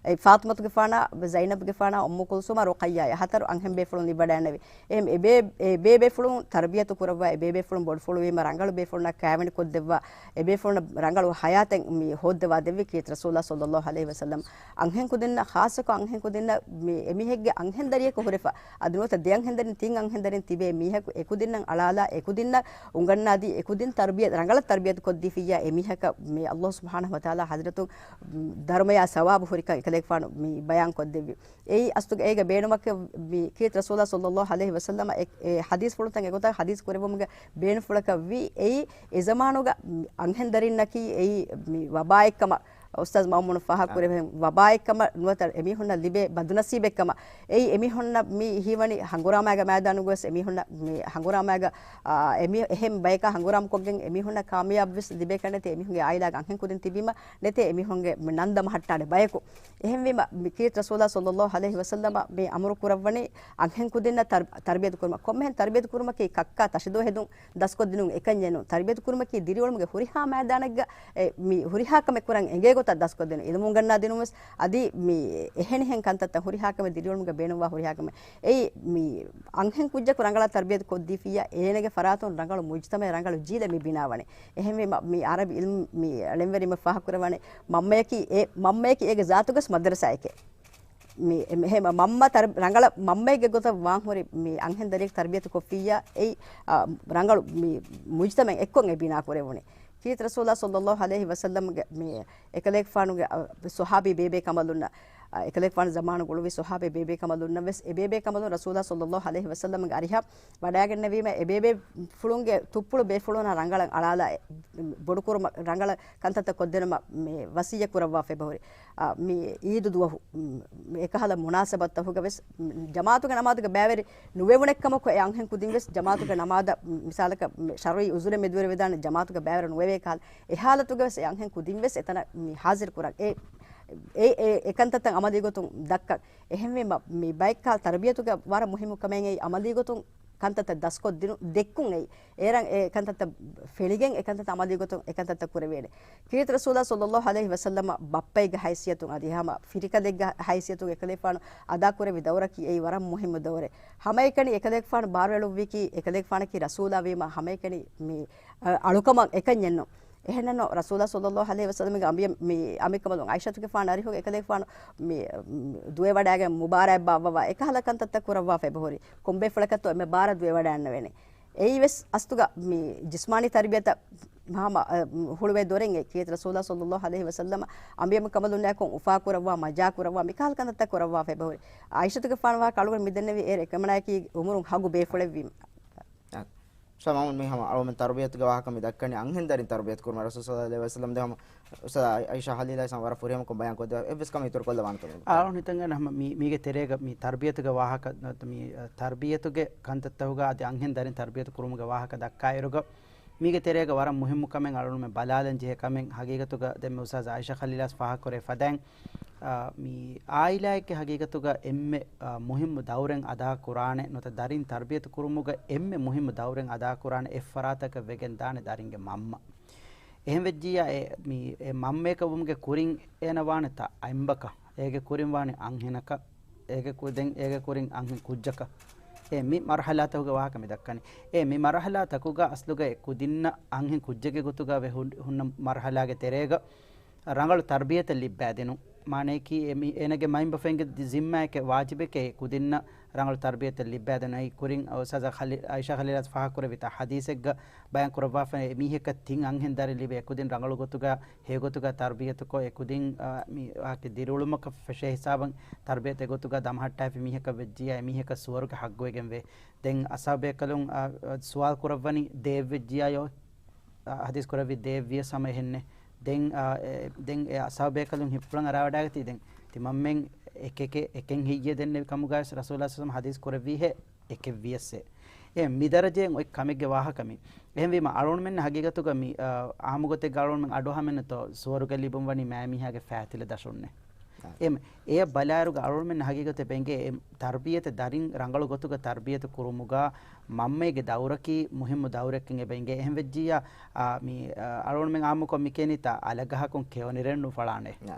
އެ ފާޠިމަތުގެފާނާ، ޒައިނަބުގެފާނާ، އުއްމު ކުލްސޫމާ، ރުޤައްޔާ އެ ހަތަރު އަންހެން ބޭފުޅުން ލިބިވަޑައިގަންނަވި. އެ، އެ ބޭ-، އެ ބޭބޭފުޅުން ތަރުބިޔަތު ކުރައްވާ، އެ ބޭބޭފުޅުން ބޮޑުފުޅުވީމަ ރަނގަޅު ބޭފުޅުންނަށް ކައިވެނި ކޮށްދެއްވާ، އެ ބޭފުޅުންނަށް ރަނގަޅު ޙަޔާތެއް މި ހޯއްދަވާ ދެއްވި ކީރިތި ރަސޫލާ ޞައްލައްލާހު ޢަލައިހި ވަސައްލަމަ. އަންހެން ކުދިންނަށް، ޚާއްޞަކޮށް އަންހެން ކުދިންނަށް މި އެމީހެއްގެ އަންހެން ދަރިޔަކު ހުރެފަ، އަދި ނުވަތަ ދެ އަންހެން ދަރިން، ތިން އަންހެން ދަރިން ތިބޭ މީހަކު އެކުދިންނަށް އަޅާލާ، އެކުދިންނަށް އުނގަންނާދީ، އެކުދިން ތަރުބިޔަތު، ރަނގަޅަށް ތަރުބިޔަތު ކޮށްދީފިއްޔާ އެމީހަކަށް މި ﷲ ސުބްޙާނަހޫ ވަތަޢާލާ ޙަޟްރަތުން ދަރުމަޔާ ސަވާބު ހުރިކަން އެކަލޭގެފާނު މި ބަޔާން ކޮށްދެއްވި. އެއީ އަސްލުގަ އޭގެ ބޭނުމަކަށް މި ކީރިތި ރަސޫލާ ޞައްލައްލާހު ޢަލައިހި ވަސައްލަމަ އެ، އެ ޙަދީޘްފުޅުތައް އެގޮތަށް ޙަދީޘް ކުރެއްވުމުގެ ބޭނުންފުޅަކަށް ވީ. އެއީ އެ ޒަމާނުގަ އަންހެން ދަރިންނަކީ އެއީ މި ވަބާއެއްކަމަށް، އުސްތާޛް މައުމޫނު ފާހަގަ އާ. ކުރެވޭ ވަބާއެއްކަމަށް ނުވަތަ އެމީހުންނަށް ލިބޭ ބަދުނަސީބެއްކަމަށް. އެއީ އެމީހުންނަށް މި ހީވަނީ ހަނގުރާމައިގެ މައިދާނުގަވެސް އެމީހުންނަށް މި ހަނގުރާމައިގަ، އާ، އެމީ-، އެހެން ބަޔަކާ ހަނގުރާމަ ކޮށްގެން އެމީހުންނަށް ކާމިޔާބުވެސް ލިބޭކަށް ނެތޭ. އެމީހުންގެ އާއިލާގެ އަންހެން ކުދިން ތިބީމަ ނެތޭ އެމީހުންގެ ނަން ދަމަހައްޓާނެ ބަޔަކު. އެހެންވީމަ، މި ކީރިތި ރަސޫލާ ޞައްލައްލާހު ޢަލައިހި ވަސައްލަމަ މި އަމުރު ކުރައްވަނީ އަންހެން ކުދިންނަށް ތަރް-، ތަރްބިޔަތު ކުރުމަށް. ކޮންމެހެން ތަރްބިޔަތު ކުރުމަކީ ކައްކާ ތަށިދުވަހެދުން ދަސްކޮށްދިނުން އެކަންޏެއް ނޫން. ތަރްބިޔަތު ކުރުމަކީ ދިރިއުޅުމުގެ ހުރިހާ މައިދާނެއްގަ އެ، މި ހުރިހާ ކަމެއް ކުރަން އެނގޭ ގޮތަށް ދަސްކޮށްދިނުން. ޢިލްމު އުނގަންނާ ދިނުން ވެސް އަދި މި އެހެނިހެން ކަންތައްތައް ހުރިހާ ކަމެއް ދިރިއުޅުމުގަ ބޭނުންވާ ހުރިހާ ކަމެއް. އެއީ މި އަންހެން ކުއްޖަކު ރަނގަޅަށް ތަރްބިޔަތު ކޮށްދީފިއްޔާ އޭނަގެ ފަރާތުން ރަނގަޅު މުޖްތަމަޢެއް ރަނގަޅު ޖީލެއް މި ބިނާވަނީ. އެހެންވީމަ، މި ޢަރަބި ޢިލްމު މި ޅެންވެރިން ފާހަގަކުރައްވާނެ މަންމަޔަކީ އެ، މަންމަޔަކީ އޭގެ ޒާތުގަސް މަދްރަސާއެކޭ. މި، މި، ހެމަ މަންމަ ތަރ-، ރަނގަޅަށް މަންމައެއްގެ ގޮތަށް ވާން ހުރި މި އަންހެން ދަރިޔަކު ތަރްބިޔަތު ކޮށްފިއްޔާ އެއީ، އާ، ރަނގަޅު މި މުޖްތަމަޢެއް އެއްކޮށް އެ ބިނާ ކުރެވުނީ. ކީރިތި ރަސޫލާ ޞައްލައްލާހު ޢަލައިހި ވަސައްލަމްގެ މި އެކަލޭގެފާނުގެ، އަ، ޞަޙާބީ ބޭބޭ ކަނބަލުންނަށް، އަ، އެކަލޭގެފާނު ޒަމާނު ގުޅުވި ޞަޙާބީ ބޭބޭ ކަނބަލުންނަށް ވެސް އެ ބޭބޭ ކަނބަލުން ރަސޫލާ ޞައްލައްލާހު ޢަލައިހި ވަސައްލަމްގެ އަރިހަށް ވަޑައިގެންނެވީމަ އެ ބޭބޭފުޅުންގެ ތުއްޕުޅު ބޭފުޅުންނަށް ރަނގަޅަށް އަޅާލާ އެ، ބޮޑުކުރުމަށް ރަނގަޅަށް ކަންތައްތައް ކޮށްދޭނަމަށް މި ވަޞިއްޔަތް ކުރައްވާފައި އެބަހުރި. އާ، މި ޢީދު ދުވަހު، މް، އެކަހަލަ މުނާސަބަތްތަކުގަ ވެސް، މް، ޖަމާޢަތުގެ ނަމާދުގަ ބައިވެރި ނުވެވުނެއްކަމަކު އެ އަންހެން ކުދިން ވެސް ޖަމާޢަތުގެ ނަމާދަށް، މި، މިސާލަކަށް، މި، ޝަރުޢީ ޢުޛުރެއް މެދުވެރިވެދާނެ ޖަމާޢަތުގަ ބައިވެރި ނުވެވޭ ކަހަލަ. އެ ޙާލަތުގަ ވެސް އެ އަންހެން ކުދިން ވެސް އެތަނަށް މި ޙާޟިރު ކުރަން. އެ، އެ، އެ، އެ ކަންތައްތައް ޢަމަލީ ގޮތުން ދައްކަން. އެހެންވީމަ، މި ބައެއްކާ ތަރުބިޔަތުގެ ވަރަށް މުހިއްމު ކަމެއް އެއީ ޢަމަލީ ގޮތުން ކަންތައްތައް ދަސްކޮށްދިނު-، ދެއްކުން އެއީ. އޭރަށް އެ ކަންތައްތައް ފެނިގެން އެ ކަންތައްތައް ޢަމަލީ ގޮތުން އެ ކަންތައްތައް ކުރެވޭނެ. ކީރިތި ރަސޫލާ ޞައްލައްލާހު ޢަލައިހި ވަސައްލަމަ ބައްޕައެއްގެ ހައިސިއްޔަތުން އަދި ހަމަ ފިރިކަލެއްގެ ހައިސިއްޔަތުން އެކަލޭފާނު އަދާކުރެއްވި ދައުރަކީ އެއީ ވަރަށް މުހިއްމު ދައުރެއް. ހަމައެކަނި އެކަލޭފާނު ބާރުއެޅުއްވީކީ އެކަލޭފާނަކީ ރަސޫލާ ވީމަ ހަމައެކަނި މި، އަ، އަޅުކަމަށް އެކަންޏެއްނު. އެހެންނު ރަސޫލާ ޞައްލައްލާހު ޢަލައިހި ވަސައްލަމްގެ އަނބިޔަ-، މި އަނބިކަނބަލުން ޢާއިޝަތުގެފާނު އަރިހުގެ އެކަލޭފާނު މި، މި ދުވެވަޑައިގެން މުބާރާތް ބާއްވަވާ އެކަހަލަ ކަންތައްތައް ކުރައްވާފަ އެބަހުރި. ކޮންބޭފުޅަކަށްތޯ އެންމެ ބާރަށް ދުވެވަޑައިގަންނަވޭނެ. އެއީވެސް އަސްލުގަ މި ޖިސްމާނީ ތަރްބިޔަތަށް ހަމަ، އަ، ހުޅުވޭ ދޮރެއް އެ ކީރިތި ރަސޫލާ ޞައްލައްލާހު ޢަލައިހި ވަސައްލަމަ އަނބިޔަމެން ކަނބަލުންނާއެކު އުފާ ކުރައްވާ، މަޖާ ކުރައްވާ، މިކަހަލަ ކަންތައްތައް ކުރައްވާފަ އެބަހުރި. ޢާއިޝަތުގެފާނު ވާހަކަ އަޅުގަނޑު މިދެންނެވި އޭރު އެކަމަނާއަކީ އުމުރުން ހަގު ބޭފުޅެއްވީމަ. އާ. ސަލާމް މި ހަމަ އަޅުމެން ތަރުބިޔަތުގެ ވާހަކަ މި ދައްކަނީ އަންހެން ދަރިން ތަރުބިޔަތު ކުރުމަށް ރަސޫލު ޞައްލައްލާހު ޢަލައިހި ވަސައްލަމް ދެ ހަމަ އުސްތާޛް އައިޝާ ޚަލީލާ ސަމް ވަރަށް ފުރިހަމަކޮށް ބަޔާން ކޮށްދެއްވާ އެއްވެސް ކަމެއް އިތުރު ކޮށްލަވާނެތޯ؟ އަޅުން ހިތަށް އަރާ ހަމަ މީ، މީގެ ތެރޭގަ މި ތަރުބިޔަތުގެ ވާހަކަ، ނުވަތަ މި، އަ، ތަރުބިޔަތުގެ ކަންތައްތަކުގަ އަދި އަންހެން ދަރިން ތަރުބިޔަތު ކުރުމުގެ ވާހަކަ ދައްކާއިރުގަ، މީގެ ތެރޭގަ ވަރަށް މުހިއްމު ކަމެއް އަޅުންމެ ބަލާލަން ޖެހޭ ކަމެއް ހަގީގަތުގަ ދެންމެ އުސްތާޛް އައިޝާ ޚަލީލާސް ފާހަގަކުރެވި ފަދައިން، އާ، މި އާއިލާއެއްގެ ހަގީގަތުގަ އެންމެ، އާ، މުހިއްމު ދައުރެއް އަދާކުރާނެ، ނުވަތަ ދަރިން ތަރުބިޔަތު ކުރުމުގަ އެންމެ މުހިއްމު ދައުރެއް އަދާކުރާނެ އެއްފަރާތަކަށް ވެގެން ދާނެ ދަރިންގެ މަންމަ. އެހެން ވެއްޖިއްޔާ އެ، މި، އެ މަންމަޔަކަށް ވުމުގެ ކުރިން އޭނަ ވާނެ ތަ އަނބަކަށް، އޭގެ ކުރިން ވާނެ އަންހެނަކަށް، އޭގެ ކު-، ދެން އޭގެ ކުރިން އަންހެން ކުއްޖަކަށް. އެ މި މަރުޙަލާތަކުގެ ވާހަކަ މި ދައްކަނީ. އެ މި މަރުޙަލާތަކުގަ އަސްލުގަ އެ ކުދިންނަށް އަންހެން ކުއްޖެއްގެ ގޮތުގަ ވެ ހުން-، ހުންނަ މަރުޙަލާގެ ތެރޭގަ ރަނގަޅު ތަރުބިޔަތެއް ލިއްބައިދިނުން. މާނަޔަކީ އެ މި-، އޭނަގެ މައިންބަފައިންގެ ދި-، ޒިންމާއެކޭ ވާޖިބެކޭ ކުދިންނަށް ރަނގަޅު ތަރުބިޔަތެއް ލިއްބައިދިނުން. އެއީ ކުރިން އުސްތާޛް ޚަލީ-، އައިޝާ ޚަލީލާސް ފާހަގަކުރެއްވި ތަ ޙަދީޘެއްގަ ބަޔާން ކުރައްވާފަ އެ މީހަކަށް ތިން އަންހެން ދަރިން ލިބޭ. އެ ކުދިން ރަނގަޅު ގޮތުގަ ހެޔޮގޮތުގަ ތަރުބިޔަތުކޮށް، އެ ކުދިން، އާ، މި ވާހަކަ ދިރިއުޅުމަކަށް ފެށޭ ހިސާބަށް ތަރުބިޔަތު އެގޮތުގަ ދަމަހައްޓާފި މީހަކަށް ވެއްޖިއްޔާ، އެ މީހަކަށް ސުވަރުގެ ހައްގުވެގެން ވޭ. ދެން އަޞްޙާބު ބޭކަލުން، އާ، ސުވާލު ކުރައްވަނީ ދޭއްވެއްޖިއްޔާޔޯ؟ އާ، ޙަދީޘް ކުރެއްވީ ދޭއްވިޔަސް ހަމަ އެހެންނޭ. ދެން، އާ، އެ، ދެން އެ އަޞްޙާބު ބޭކަލުން ހިތްޕުޅަން އަރާވަޑައިގަތީ ދެން ތިމަންމެން އެކެކެ، އެކެއް ހެއްޔޭ ދެންނެވި ކަމުގައި ރަސޫލާ ޞައްލަﷲު ޢަލައިހި ވަސައްލަމަ ޙަދީޘް ކުރެއްވީހޭ؟ އެކެއްވިޔަސްއޭ. އެ މި ދަރަޖައިން އޮތް ކަމެއްގެ ވާހަކަ މި. އެހެންވީމަ އަޅުގަނޑުމެން ހަގީގަތުގަ މި، އާ، އާއްމު ގޮތެއްގަ އަޅުގަނޑުމެން އަޑު އަހަމެއްނުތޯ ސުވަރުގެ ލިބުން ވަނީ މާ މީހާގެ ފައިތިލަ ދަށުންނޭ. އާ. އެ، އެޔަށް ބަލާއިރުގަ އަޅުގަނޑުމެން ހަގީގަތެއް ބެނގޭ އެ ތަރުބިޔަތެއް ދަރިން ރަނގަޅު ގޮތުގަ ތަރުބިޔަތު ކުރުމުގަ މަންމައިގެ ދައުރަކީ މުހިއްމު ދައުރެއްކަން އެބަ އިނގޭ. އެހެން ވެއްޖިއްޔާ، އާ، މި، އާ، އަޅުގަނޑުމެން އާއްމުކޮށް މިކޭނީތާ އަލަގަހަކުން ކެޔޮނިރެން ނުފަޅާނެ. އާ.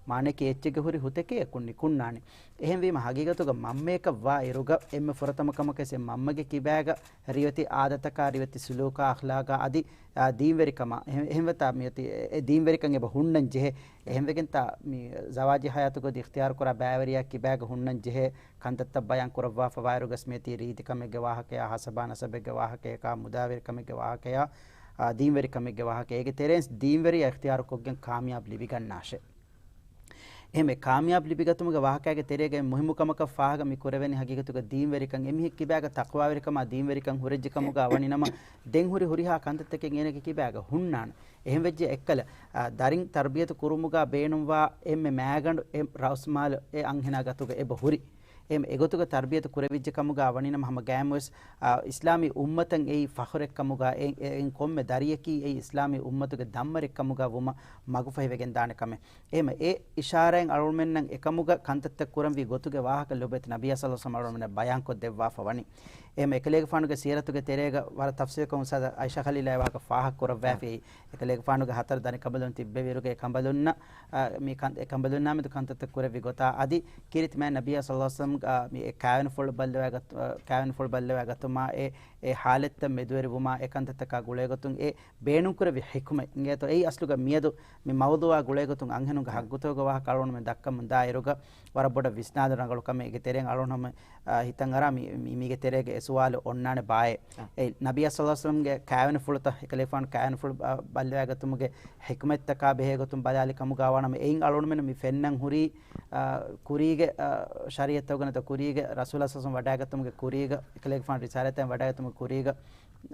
މާނައަކީ އެއްޗެއްގެ ހުރި ހުތެކޭ އެކުން ނިކުންނާނެ. އެހެންވީމަ ހަގީގަތުގަ މަންމަޔަކަށް ވާ އިރުގަ އެންމެ ފުރަތަމަ ކަމަކަށް އެ މަންމަގެ ކިބާގަ ރިވެތި އާދަތަކާ، ރިވެތި ސުލޫކާ، އަޚްލާގާ އަދި، އާ، ދީންވެރިކަމާ، އެހެން، އެހެންވެތާ މިއޮތީ އެ، އެ ދީންވެރިކަން އެބަ ހުންނަން ޖެހޭ. އެހެންވެގެންތާ މި ޒަވާޖީ ޙަޔާތުގަ އިޚްތިޔާރު ކުރާ ބައިވެރިޔާ ކިބާގަ ހުންނަން ޖެހޭ ކަންތައްތައް ބަޔާން ކުރައްވާފަ ވާއިރުގަސް މިއޮތީ ރީތިކަމެއްގެ ވާހަކަޔާ، ހަސަބާ ނަސަބެއްގެ ވާހަކަޔަކާ، މުދާވެރިކަމެއްގެ ވާހަކަޔާ، އާ، ދީންވެރިކަމެއްގެ ވާހަކަ. އޭގެ ތެރެއިން ދީންވެރިޔާ އިޚްތިޔާރުކޮށްގެން ކާމިޔާބު ލިބިގަންނާށޭ. އެހެންވެ، ކާމިޔާބު ލިބިގަތުމުގެ ވާހަކައިގެ ތެރޭގައި މުހިއްމު ކަމަކަށް ފާހަގަ މި ކުރެވެނީ ހަގީގަތުގަ ދީންވެރިކަން. އެމީހެއް ކިބާގަ ތަޤްވާވެރިކަމާ ދީންވެރިކަން ހުރެއްޖެ ކަމުގަ ވަނިނަމަ، ދެން ހުރި ހުރިހާ ކަންތައްތަކެއް އޭނަގެ ކިބާގަ ހުންނާނެ. އެހެން ވެއްޖެ އެއްކަލަ، އާ، ދަރިން ތަރުބިޔަތު ކުރުމުގަ ބޭނުންވާ އެންމެ މާގަނޑު އެ ރަސްމާލު އެ އަންހެނާ ގަތުގަ އެބަ ހުރި. އެހެން އެގޮތުގަ ތަރުބިޔަތު ކުރެވިއްޖެ ކަމުގަ ވަނިނަމަ ހަމަ ގައިމުވެސް، އާ، އިސްލާމީ އުއްމަތަށް އެއީ ފަޚުރެއް ކަމުގަ، އެ، އެ، އެ ކޮންމެ ދަރިޔަކީ އެއީ އިސްލާމީ އުއްމަތުގެ ދަންމަރެއް ކަމުގަ ވުމަށް މަގުފަހިވެގެން ދާނެ ކަމެއް. އެހެން އެ އިޝާރާތް އަޅުގަނޑުމެންނަށް އެކަމުގަ ކަންތައްތައް ކުރަންވީ ގޮތުގެ ވާހަކަ ލޮބުވެތި ނަބިއްޔާ ޞައްލަﷲު ޢަލައިހި ވަސައްލަމަ އަޅުގަނޑުމެންނަށް ބަޔާންކޮށްދެއްވާފަ ވަނީ. އެހެން އެކަލޭގެފާނުގެ ސީރަތުގެ ތެރޭގަ ވަރަށް ތަފްސީލުކޮށް އުސްތާޛް އައިޝާ ޚަލީލާ އެ ވާހަކަ ފާހަގަ ކުރައްވާފި. އެކަލޭގެފާނުގެ ހަތަރު ދަރިކަނބަލުން ތިއްބެވިއިރުގަ އެ ކަނބަލުންނަށް، އާ، މި ކަން-، އެ ކަނބަލުންނާމެދު ކަންތައްތައް ކުރެއްވި ގޮތާ އަދި ކީރިތި މާތް ނަބިއްޔާ ޞައްލަﷲު ޢަލައިހި ވަސައްލަމަ، އާ، މި އެ ކާވެނިފުޅު ބައްލަވާގަތު-، އާ، ކާވެނިފުޅު ބައްލަވާގަތުމާ އެ، އެ ޙާލަތްތައް މެދުވެރިވުމާ އެ ކަންތައްތަކާ ގުޅޭގޮތުން އެ ބޭނުންކުރެއްވި ޙިކުމަތް އިނގޭތޯ. އެއީ އަސްލުގަ މިއަދު މި މައުޟޫޢާ ގުޅޭގޮތުން އަންހެނުންގެ ހައްގުތަކުގެ ވާހަކަ އަޅުގަނޑުމެން ދައްކަމުން ދާއިރުގަ ވަރަށް ބޮޑަށް ވިސްނާލުން ރަނގަޅު ކަމެއް. އޭގެ ތެރެއިން އަޅުގަނޑު ހަމަ، އާ، ހިތަށް އަރާ މި، މި، މީގެ ތެރޭގަ އެ ސުވާލު އޮންނާނެ ބާއޭ. އާ. އެ ނަބިއްޔާ ޞައްލަﷲު ޢަލައިހި ވަސައްލަމަގެ ކާވެނިފުޅުތައް އެކަލޭގެފާނު ކާވެނިފުޅު ބަ-، ބައްލަވާގަތުމުގެ ޙިކުމަތްތަކާ ބެހޭގޮތުން ބަލާލި ކަމުގަ ވާނަމަ، އެއިން އަޅުގަނޑުމެން މި ފެންނަން ހުރީ، އާ، ކުރީގެ، އާ، ޝަރީޢަތްތަކުގަ ނުވަތަ ކުރީގެ ރަސޫލާ ޞައްލަﷲު ޢަލައިހި ވަސައްލަމަ ވަޑައިގަތުމުގެ ކުރީގަ، އެކަލޭގެފާނު ރިސާލަތްތައް ވަޑައިގަތުމުގެ ކުރީގަ،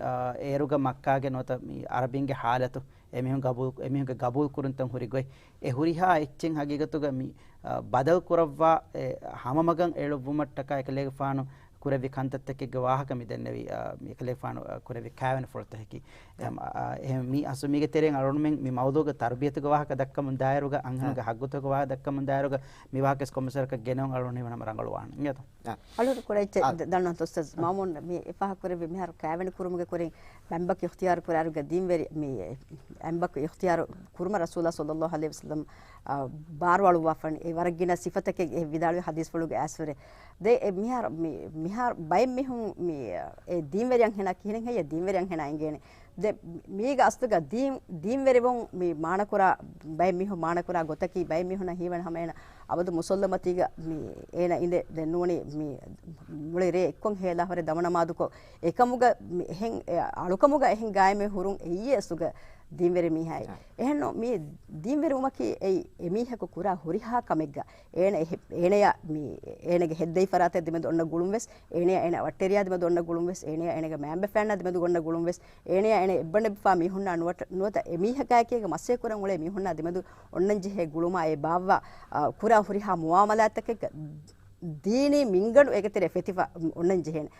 އާ، އޭރުގަ މައްކާގެ ނުވަތަ މި ޢަރަބިންގެ ޙާލަތު، އެމީހުން ގަބޫލް، އެމީހުންގެ ގަބޫލް ކުރުންތައް ހުރި ގޮތް، އެ ހުރިހާ އެއްޗެއް ހަގީގަތުގަ މި، އާ، ބަދަލު ކުރައްވާ، އެ، ހަމަމަގަށް އެޅުއްވުމަށްޓަކާ އެކަލޭގެފާނު ކުރެއްވި ކަންތައްތަކެއްގެ ވާހަކަ މި ދެންނެވި، އާ، މި އެކަލޭގެފާނު، އާ، ކުރެއްވި ކާވެނިފުޅުތަކަކީ. އެ، އާ، އާ، އެހެން މި އަސްލު މީގެ ތެރެއިން އަޅުގަނޑުމެން މި މައުޟޫޢުގެ ތަރުބިޔަތުގެ ވާހަކަ ދައްކަމުން ދާއިރުގަ، އަންހެނުގެ ހައްގުތަކުގެ ވާހަކަ ދައްކަމުން ދާއިރުގަ، މި ވާހަކަ ވެސް ކޮންމެސް ވަރަކަށް ގެނައުން އަޅުގަނޑު ހީވަނީ ހަމަ ރަނގަޅުވާނެ. އިނގޭތޯ؟ އަޅުގަނޑު ކުރެއްޗެއް އާ. ދަންނަވަންތަ އުސްތާޛް މާމޫން މި އެ ފާހަގަކުރެއްވި މިހާރު ކާވެނި ކުރުމުގެ ކުރިން އަނބަކު އިޚްތިޔާރު ކުރާއިރުގަ ދީންވެރި މި އަނބަކު އިޚްތިޔާރު ކުރުމަށް ރަސޫލާ ޞައްލަﷲު ޢަލައިހި ވަސައްލަމަ، އާ، ބާރުއަޅުއްވާފަން އެ ވަރަށް ގިނަ ސިފަތަކެއް އެ ވިދާޅުވި ޙަދީޘްފުޅުގެ އައިސްފުރެ. ދެ އެ މިހާރު މި، މިހާރު ބައެއް މީހުން މި އެ ދީންވެރި އަންހެނާ ކިހިނެއް ހެއްޔޭ ދީންވެރި އަންހެނާ އިނގޭނެ؟ ދެ މީގަ އަސްލުގަ ދީން، ދީންވެރިވުން މި މާނަކުރާ، ބައެއް މީހުން މާނަކުރާ ގޮތަކީ، ބައެއް މީހުންނަށް ހީވަނީ ހަމަ އޭނަ އަބަދު މުސައްލަމަތީގަ މި އޭނަ އިނދެ ދެން ނޫނީ މި މުޅި ރޭ އެއްކޮށް ހޭލާ ހުރެ ދަމު ނަމާދުކޮށް، އެކަމުގަ މި އެހެން އެ އަޅުކަމުގަ އެހެން ގާއިމެއް ހުރުން އެއީ އަސްލުގަ ދީންވެރި މީހާއެއް. އެހެންނު މި ދީންވެރިވުމަކީ އެއީ އެމީހަކު ކުރާ ހުރިހާ ކަމެއްގަ އޭނަ އެހެ-، އޭނަޔާ މި އޭނަގެ ހެއްދަތި ފަރާތެއް ދެމެދު އޮންނަ ގުޅުން ވެސް، އޭނަޔާ އޭނަ ވައްޓެރިޔާ ދެމެދު އޮންނަ ގުޅުން ވެސް، އޭނަޔާ އޭނަގެ މައިންބަފައިންނާ ދެމެދު އޮންނަ ގުޅުން ވެސް، އޭނަޔާ އޭނަ އެއްބަނޑެއް ބަފާ މީހުންނާ ނުވަތަ، ނުވަތަ އެމީހަކާއެކީގެ މަސައްކަތް ކުރަން އުޅޭ މީހުންނާ ދެމެދު އޮންނަން ޖެހޭ ގުޅުމާ އެ ބާއްވާ، އާ، ކުރާ ހުރިހާ މުއާމަލާތްތަކެއްގަ ދީނީ މިންގަނޑު އޭގެ ތެރޭ ފެތިފަ އޮންނަން ޖެހޭނެ.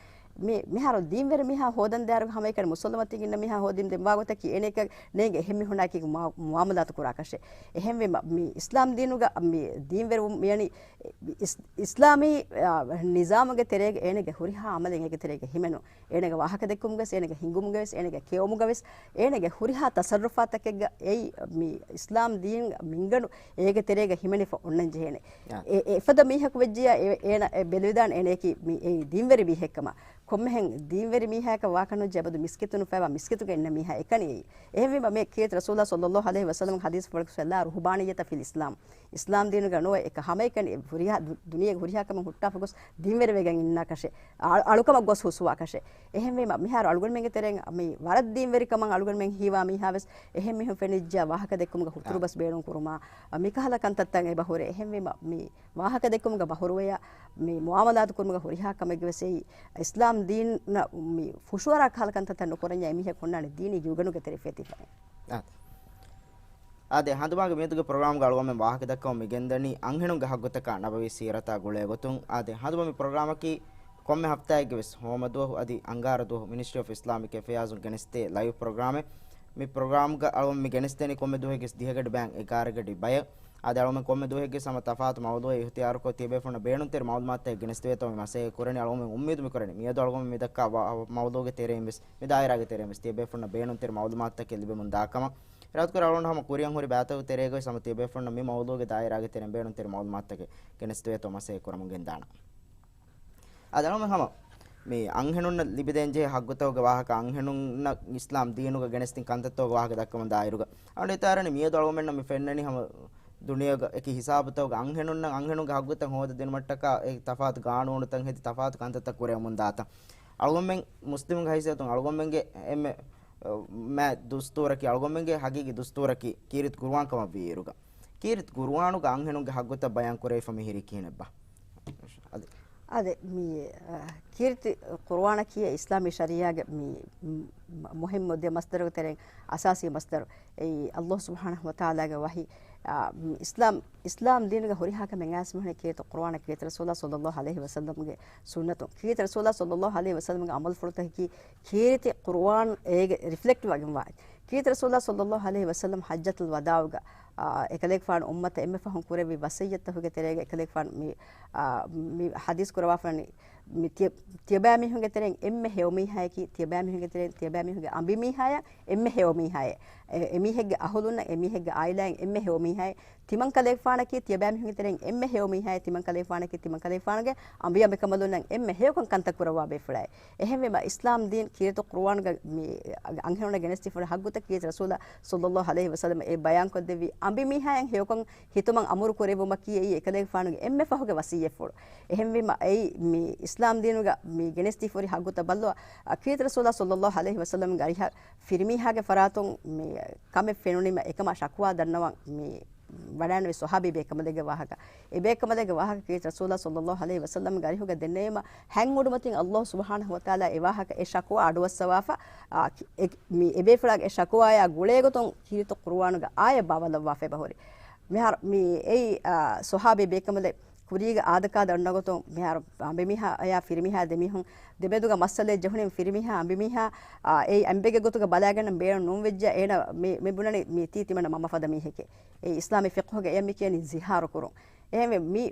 މި-، މިހާރު ދީންވެރި މީހާ ހޯދަން ދާއިރު ހަމައެކަނި މުސައްލަމަތީގަ އިންނަ މީހާ ހޯދީމަ ދެން ވާގޮތަކީ އޭނައަކަށް ނޭނގެ އެހެން މީހުންނާއެކީ މުއާ-، މުއާމަލާތު ކުރާކަށެއް. އެހެންވީމަ، މި އިސްލާމް ދީނުގަ މި ދީންވެރިވުން މިއަނީ އިސް-، އިސްލާމީ، އާ، ނިޒާމުގެ ތެރޭގަ އޭނަގެ ހުރިހާ އަމަލެއް އޭގެ ތެރޭގަ ހިމެނުން. އޭނަގެ ވާހަކަ ދެއްކުމުގަވެސް، އޭނަގެ ހިނގުމުގަވެސް، އޭނަގެ ކެއުމުގަވެސް، އޭނަގެ ހުރިހާ ތަސައްރުފާތަކެއްގަ އެއީ މި އިސްލާމް ދީން މިންގަނޑު އޭގެ ތެރޭގަ ހިމެނިފަ އޮންނަން ޖެހޭނެ. އާ. އެ-، އެފަދަ މީހަކު ވެއްޖިޔާ އެ-، އޭނަ އެ ބެލުވިދާނެ އޭނައަކީ މި އެއީ ދީންވެރި މީހެއްކަމަށް. ކޮންމެހެން ދީންވެރި މީހާއަކަށް ވާކަށް ނުޖެހޭ އަބަދު މިސްކިތުން އުފައިވާ މިސްކިތުގަ އިންނަ މީހާ އެކަނި އެއީ. އެހެންވީމަ މި ކީރިތި ރަސޫލާ ޞައްލައްލާހު ޢަލައިހި ވަސައްލަމްގެ ޙަދީޘްފުޅަކު ވެސް ލާ ރުހުބާނިއްޔަތަ ފިލް އިސްލާމް. އިސްލާމް ދީނުގަ ނުވެ އެކަ ހަމައެކަނި ހުރިހާ ދު-، ދުނިޔޭގެ ހުރިހާ ކަމެއް ހުއްޓާފަ ގޮސް ދީންވެރިވެގެން އިންނާކަށެއް. އަ-، އަޅުކަމަށް ގޮސް ހުސުވާކަށެއް. އެހެންވީމަ މިހާރު އަޅުގަނޑުމެންގެ ތެރެއިން މި ވަރަށް ދީންވެރިކަމަށް އަޅުގަނޑުމެން ހީވާ މީހާ ވެސް އެހެން މީހުން ފެނިއްޖާ ވާހަކަ ދެއްކުމުގަ އާ. ހުތުރުބަސް ބޭނުން ކުރުމާ، މިކަހަލަ ކަންތައްތައް އެބަ ހުރޭ. އެހެންވީމަ މި ވާހަކަ ދެއްކުމުގަ ބަހުރުވެޔާ، މި މުއާމަލާތު ކުރުމުގަ ހުރިހާ ކަމެއްގެ ވެސް އެއީ އިސްލާމް ދީނަށް މި ފުށުއަރާ ކަހަލަ ކަންތައްތައް ނުކުރަންޏާ އެމީހަކު ހުންނާނެ ދީނީ ގިވެގަނޑުގެ ތެރެ ފެތިފަ. އާ. އާދެ، ހަނދުމާގެ މިއަދުގެ ޕްރޮގްރާމްގަ އަޅުގަނޑުމެން ވާހަކަ ދައްކަމުން މި ގެންދަނީ އަންހެނުންގެ ހައްގުތަކާ ނަބަވީ ސީރަތާ ގުޅޭ ގޮތުން. އާދެ، ހަނދުމަ މި ޕްރޮގްރާމަކީ ކޮންމެ ހަފްތާއެއްގެ ވެސް ހޯމަ ދުވަހު އަދި އަންގާރަ ދުވަހު މިނިސްޓްރީ އޮފް އިސްލާމިކް އެފެއާޒުން ގެނެސްދޭ ލައިވް ޕްރޮގްރާމެއް. މި ޕްރޮގްރާމްގަ އަޅުގަނޑު މި ގެނެސްދޭނީ ކޮންމެ ދުވަހެއްގެ ދިހަގަޑި ބައި އެގާރަ ގަޑި ބަޔަށް. އާދެ، އަޅުގަނޑު ކޮންމެ ދުވަހެއްގެ ހަމަ ތަފާތު މައުޟޫއެއް އިހްތިޔާރުކޮށް ތިޔަބޭފުޅުންނަށް ބޭނުންތެރި މައުލޫމާތުތައް ގެނެސްދެވޭތޯ މި މަސައްކަތް ކުރަނީ. އަޅުގަނޑު އުއްމީދު މި ކުރަނީ މިއަދު އަޅުގަނޑު މި ދައްކާ ވާ-، މައުޟޫގެ ތެރެއިން ވެސް މި ދާއިރާގެ ތެރެއިން ވެސް ތިޔަބޭފުޅުންނަށް ބޭނުންތެރި މައުލޫމާތުތަކެއް ލިބެމުން ދާކަމަށް އިރާދަކުރާ. އަޅުގަނޑު ހަމަ ކުރިއަށް ހުރި ބައިތަކުގެ ތެރޭގައި ހަމަ ތިޔަބޭފުޅުންނަށް މި މައުޟޫގެ ދާއިރާގެ ތެރެއިން ބޭނުންތެރި މައުލޫމާތުތަކެއް ގެނެސްދެވޭތޯ މަސައްކަތް ކުރަމުން ގެންދާނަން. އަދި އަޅުގަނޑު ހަމަ މި އަންހެނުންނަށް ލިބިދޭންޖެހޭ ހައްގުތަކުގެ ވާހަކަ، އަންހެނުންނަށް އިސްލާމް ދީނުގަ ގެނެސްދިން ކަންތައްތަކުގެ ވާހަކަ ދައްކަމުން ދާއިރުގަ އަޅުގަނޑު ހިތަށް އަރަނީ މިއަދު އަޅުގަނޑުމެންނަށް މި ފެންނަނީ ހަމަ ދުނިޔޭގަ އެކި ހިސާބުތަކުގަ އަންހެނުންނަށް އަންހެނުންގެ ހައްގުތައް ހޯދަދިނުމަށްޓަކާ އެ ތަފާތު ގާނޫނުތައް ހެދި ތަފާތު ކަންތައްތައް ކުރެވެމުން ދާތަން. އަޅުގަނޑުމެން މުސްލިމުންގެ ހައިސިއްޔަތުން އަޅުގަނޑުމެންގެ އެންމެ، އަ، މާތް ދުސްތޫރަކީ، އަޅުގަނޑުމެންގެ ހަގީގީ ދުސްތޫރަކީ ކީރިތި ޤުރުއާން ކަމަށްވީއިރުގަ، ކީރިތި ޤުރުއާނުގަ އަންހެނުންގެ ހައްގުތައް ބަޔާން ކުރެވިފަ މިހިރީ ކިހިނެއްބާ؟ އަދި. އަދި މި، އަ، ކީރިތި ޤުރުއާނަކީ އިސްލާމީ ޝަރީޢާގެ މި، މު-، މުހިއްމު ދެ މަސްދަރުގެ ތެރެއިން އަސާސީ މަސްދަރު. އެއީ، އައްލާހު ސުބްޙާނަހު ވަތަޢާލާގެ ވަޙީ، އާ، މި އިސްލާމް، އިސްލާމް ދީނުގެ ހުރިހާ ކަމެއް އައިސް މިހުން ކީރިތި ޤުރުއާނަށް، ކީރިތި ރަސޫލާ ޞައްލައްލާހު ޢަލައިހި ވަސައްލަމްގެ ސުންނަތުން، ކީރިތި ރަސޫލާ ޞައްލައްލާހު ޢަލައިހި ވަސައްލަމްގެ ޢަމަލުފުޅުތަކަކީ ކީރިތި ޤުރުއާން އޭގެ ރިފްލެކްޓް ވެގެންވާ. ކީރިތި ރަސޫލާ ޞައްލައްލާހު ޢަލައިހި ވަސައްލަމް ޙައްޖަތުލް ވަދާޢުގަ، އާ، އެކަލޭގެފާނު އުއްމަތަށް އެންމެ ފަހުން ކުރެއްވި ވަޞިއްޔަތްތަކުގެ ތެރޭގަ އެކަލޭގެފާނު މި، އާ، މި ޙަދީޘް ކުރައްވާފަނީ، މި ތިޔަ-، ތިޔަބައިމީހުންގެ ތެރެއިން އެންމެ ހެޔޮ މީހާޔަކީ، ތިޔަބައިމީހުންގެ ތެރެއިން ތިޔަބައިމީހުންގެ އަނބިމީހާޔަށް އެންމެ ހެޔޮ މީހާއެއް. އެ-، އެމީހެއްގެ އަހުލުންނަށް، އެމީހެއްގެ ޢާއިލާއިން އެންމެ ހެޔޮ މީހާއެއް. ތިމަން ކަލޭގެފާނަކީ ތިޔަބައިމީހުންގެ ތެރެއިން އެންމެ ހެޔޮ މީހާއެއް، ތިމަން ކަލޭގެފާނަކީ ތިމަން ކަލޭގެފާނުގެ އަނބިއަނބިކަނބަލުންނަށް އެންމެ ހެޔޮކަން ކަންތައް ކުރައްވާ ބޭފުޅާއެއް. އެހެންވީމަ، އިސްލާމް ދީން ކީރިތި ޤުރުއާނުގަ މި އަންހެނުންނަށް ގެނެސްދީފަ ހުރި ހައްގުތައް ކީރިތި ރަސޫލާ ޞައްލައްލާހު ޢަލައިހި ވަސައްލަމަ އެ ބަޔާންކޮށްދެއްވި އަނބިމީހާޔަށް ހެޔޮކަން ހިތުމަށް އަމުރު ކުރެއްވުމަކީ އެއީ އެކަލޭގެފާނުގެ އެންމެ ފަހުގެ ވަޞިއްޔަތްފުޅު. އެހެންވީމަ، އެއީ މި އިސްލާމް ދީނުގަ މި ގެނެސްދީފަ ހުރި ހައްގުތައް ބައްލުވާ، އަ، ކީރިތި ރަސޫލާ ޞައްލައްލާހު ޢަލައިހި ވަސައްލަމްގެ އަރިހަށް ފިރިމީހާގެ ފަރާތުން މި ކަމެއް ފެނުނީމަ އެކަމާ ޝަކުވާ ދަންނަވަން މި ވަޑާންވި ޞަޙާބީ ބޭކަނބަލެއްގެ ވާހަކަ. އެ ބޭކަނބަލެއްގެ ވާހަކަ ކީރިތި ރަސޫލާ ޞައްލައްލާހު ޢަލައިހި ވަސައްލަމްގެ އަރިހުގަ ދެންނެވީމަ، ހަތް އުޑުމަތިން އައްލާހު ސުބްޙާނަހު ވަތަޢާލާ އެ ވާހަކަ، އެ ޝަކުވާ އަޑުއައްސަވާފަ، އާ، ކި-، އެ، މި އެބޭފުޅާގެ އެ ޝަކުވާޔާ ގުޅޭގޮތުން ކީރިތި ޤުރުއާނުގެ އާޔަތް ބާވަލައްވާފަ އެބަހުރި. މިހާރު މި އެއީ، އާ، ޞަޙާބީ ބޭކަނބަލެއް ކުރީގެ އާދަކާދަ އޮންނަގޮތުން މިހާރު އަނބިމީހާޔާ ފިރިމީހާ ދެމީހުން ދެމެދުގަ މައްސަލައެއް ޖެހުނީމަ ފިރިމީހާ އަނބިމީހާ، އާ، އެއީ އަނބިގެ ގޮތުގަ ބަލާގަންނަން ބޭނުން ނޫންވެއްޖެ އޭނަ މި، މި ބުނަނީ މި ތީ ތިމަންނަ މަންމަ ފަދަ މީހެކޭ. އެ އިސްލާމީ ފިޤްހުގަ އެޔަށް މި ކިޔަނީ ޒިހާރު ކުރުން. އެހެންވެ، މި،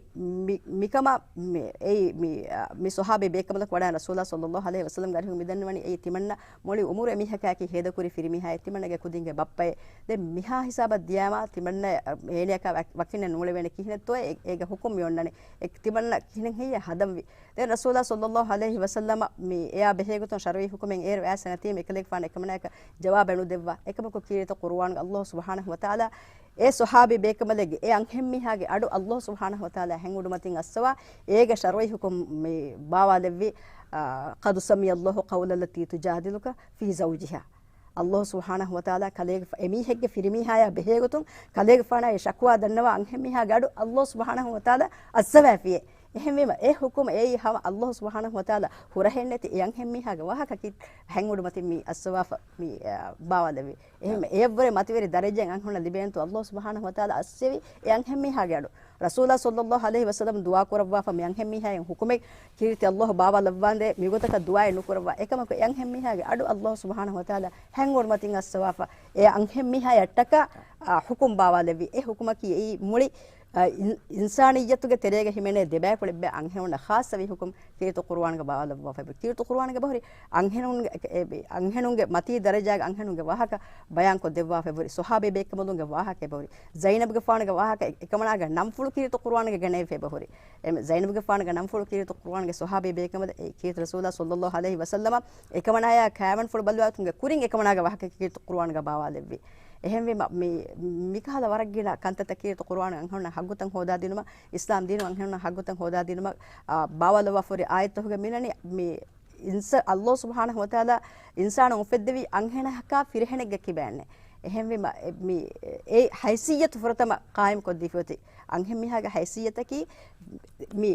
މި، މިކަމަށް މި، އެއީ މި، އަ، މި ޞަޙާބީ ބޭކަނބަލަކު ވަޑާން ރަސޫލާ ޞައްލައްލާހު ޢަލައިހި ވަސައްލަމްގެ އަރިހުން މި ދަންނަވަނީ އެއީ ތިމަންނަ މުޅި އުމުރު އެމީހަކާއެކީ ހޭދަކުރި ފިރިމީހާއެއް، ތިމަންނަގެ ކުދިންގެ ބައްޕައެއް. ދެން މިހާ ހިސާބަށް ދިޔާމާ ތިމަންނަ، އަ، އޭނަޔަކާ ވަ-، ވަކިންނެއް ނޫޅެވޭނެ ކިހިނެއްތޯއޭ އެ-، އޭގެ ޙުކުމް މި އޮންނަނީ. އެ ތިމަންނަ ކިހިނެއް ހެއްޔޭ ހަދަންވީ؟ ދެން ރަސޫލާ ޞައްލައްލާހު ޢަލައިހި ވަސައްލަމަ މި އެޔާ ބެހޭގޮތުން ޝަރުޢީ ޙުކުމެއް އޭރު އައިސް ނަތީމަ އެކަލޭގެފާނު އެކަމަނާއަކަށް ޖަވާބެއް ނުދެއްވާ. އެކަމަކު ކީރިތި ޤުރުއާނުގަ އައްލާހު ސުބްޙާނަހު ވަތަޢާލާ އެ ޞަޙާބީ ބޭކަނބަލެއްގެ އެ އަންހެންމީހާގެ އަޑު ﷲ ސުބްޙާނަހޫ ވަތަޢާލާ ހެން އުޑުމަތިން އައްސަވާ، އޭގެ ޝަރުޢީ ޙުކުމް މި ބާވާލެއްވި، އާ، قد سمع الله قول التي تجادلك في زوجها. ﷲ ސުބްޙާނަހޫ ވަތަޢާލާ ކަލޭގެފާ، އެމީހެއްގެ ފިރިމީހާޔާ ބެހޭގޮތުން ކަލޭގެފާނާ އެ ޝަކުވާ ދަންނަވާ އަންހެންމީހާގެ އަޑު ﷲ ސުބްޙާނަހޫ ވަތަޢާލާ އައްސަވައިފިއޭ. އެހެންވީމަ، އެ ޙުކުމް އެއީ ހަމަ ﷲ ސުބްޙާނަހޫ ވަތަޢާލާ ހުރަހެއްނެތި އެ އަންހެންމީހާގެ ވާހަކަ ކީ ހެން އުޑުމަތިން މި އައްސަވާފަ މި، އާ، ބާވާލެއްވި. އެހެން އެއަށްވުރެ މަތިވެރި ދަރަޖައެއް އަންހެނުންނަށް ލިބޭނެތޯ ﷲ ސުބްޙާނަހޫ ވަތަޢާލާ އައްސެވި އެ އަންހެންމީހާގެ އަޑު. ރަސޫލާ ޞައްލައްލާހު ޢަލައިހި ވަސައްލަމް ދުޢާ ކުރައްވާފަ މި އަންހެންމީހާއިން ޙުކުމެއް ކީރިތި ﷲ ބާވާލައްވާނދޭ، މިގޮތަކަށް ދުޢާއެއް ނުކުރައްވާ. އެކަމަކު އެ އަންހެންމީހާގެ އަޑު ﷲ ސުބްޙާނަހޫ ވަތަޢާލާ ހެން އުޑުމަތިން އައްސަވާފަ އެ އަންހެންމީހާޔަށްޓަކާ، އާ، ޙުކުމް ބާވާލެއްވި. އެ ޙުކުމަކީ އެއީ މުޅި، އާ، އިން-، އިންސާނިއްޔަތުގެ ތެރޭގަ ހިމެނޭ ދެބައިކުޅެއްބައި އަންހެނުންނަށް ޚާއްޞަވި ޙުކުމް ކީރިތި ޤުރުއާންގަ ބާވާލައްވާފައި. ކީރިތި ޤުރުއާންގަ އެބަހުރި އަންހެނުންގެ، އެ، އެ، އަންހެނުންގެ މަތީ ދަރަޖާގަ އަންހެނުންގެ ވާހަކަ ބަޔާންކޮށް ދެއްވާފައި ހުރި. ޞަޙާބީ ބޭކަނބަލުންގެ ވާހަކަ އެބަހުރި. ޒައިނަބުގެފާނުގެ ވާހަކަ އެ-، އެކަމަނާގެ ނަންފުޅު ކީރިތި ޤުރުއާންގަ ގެނައިފަ އެބަހުރި. އެ، ޒައިނަބުގެފާނުގެ ނަންފުޅު ކީރިތި ޤުރުއާންގެ ޞަޙާބީ ބޭކަނބަލެއް އެ ކީރިތި ރަސޫލާ ޞައްލައްލާހު ޢަލައިހި ވަސައްލަމަ އެކަމަނާޔާ ކާވެންފުޅު ބައްލަވާތުންގެ ކުރިން އެކަމަނާގެ ވާހަކަ ކީރިތި ޤުރުއާންގަ ބާވާލެއްވި. އެހެންވީމަ، މި-، މިކަހަލަ ވަރަށް ގިނަ ކަންތައްތައް ކީރިތި ޤުރުއާން އަންހެނުންނަށް ހައްގުތައް ހޯދާދިނުމަށް، އިސްލާމް ދީނު އަންހެނުންނަށް ހައްގުތައް ހޯދާދިނުމަށް، އާ، ބާވާލައްވާފަ ހުރި އާޔަތްތަކުގަ މިނަނީ، މި އިންސަ-، ﷲ ސުބްޙާނަހޫ ވަތަޢާލާ އިންސާނުން އުފެއްދެވީ އަންހެނަކާ ފިރިހެނެއްގެ ކިބައިންނޭ. އެހެންވީމަ، އެ، މި، އެ ހައިސިއްޔަތު ފުރަތަމަ ޤާއިމް ކޮށްދީފަ އޮތީ. އަންހެންމީހާގެ ހައިސިއްޔަތަކީ މި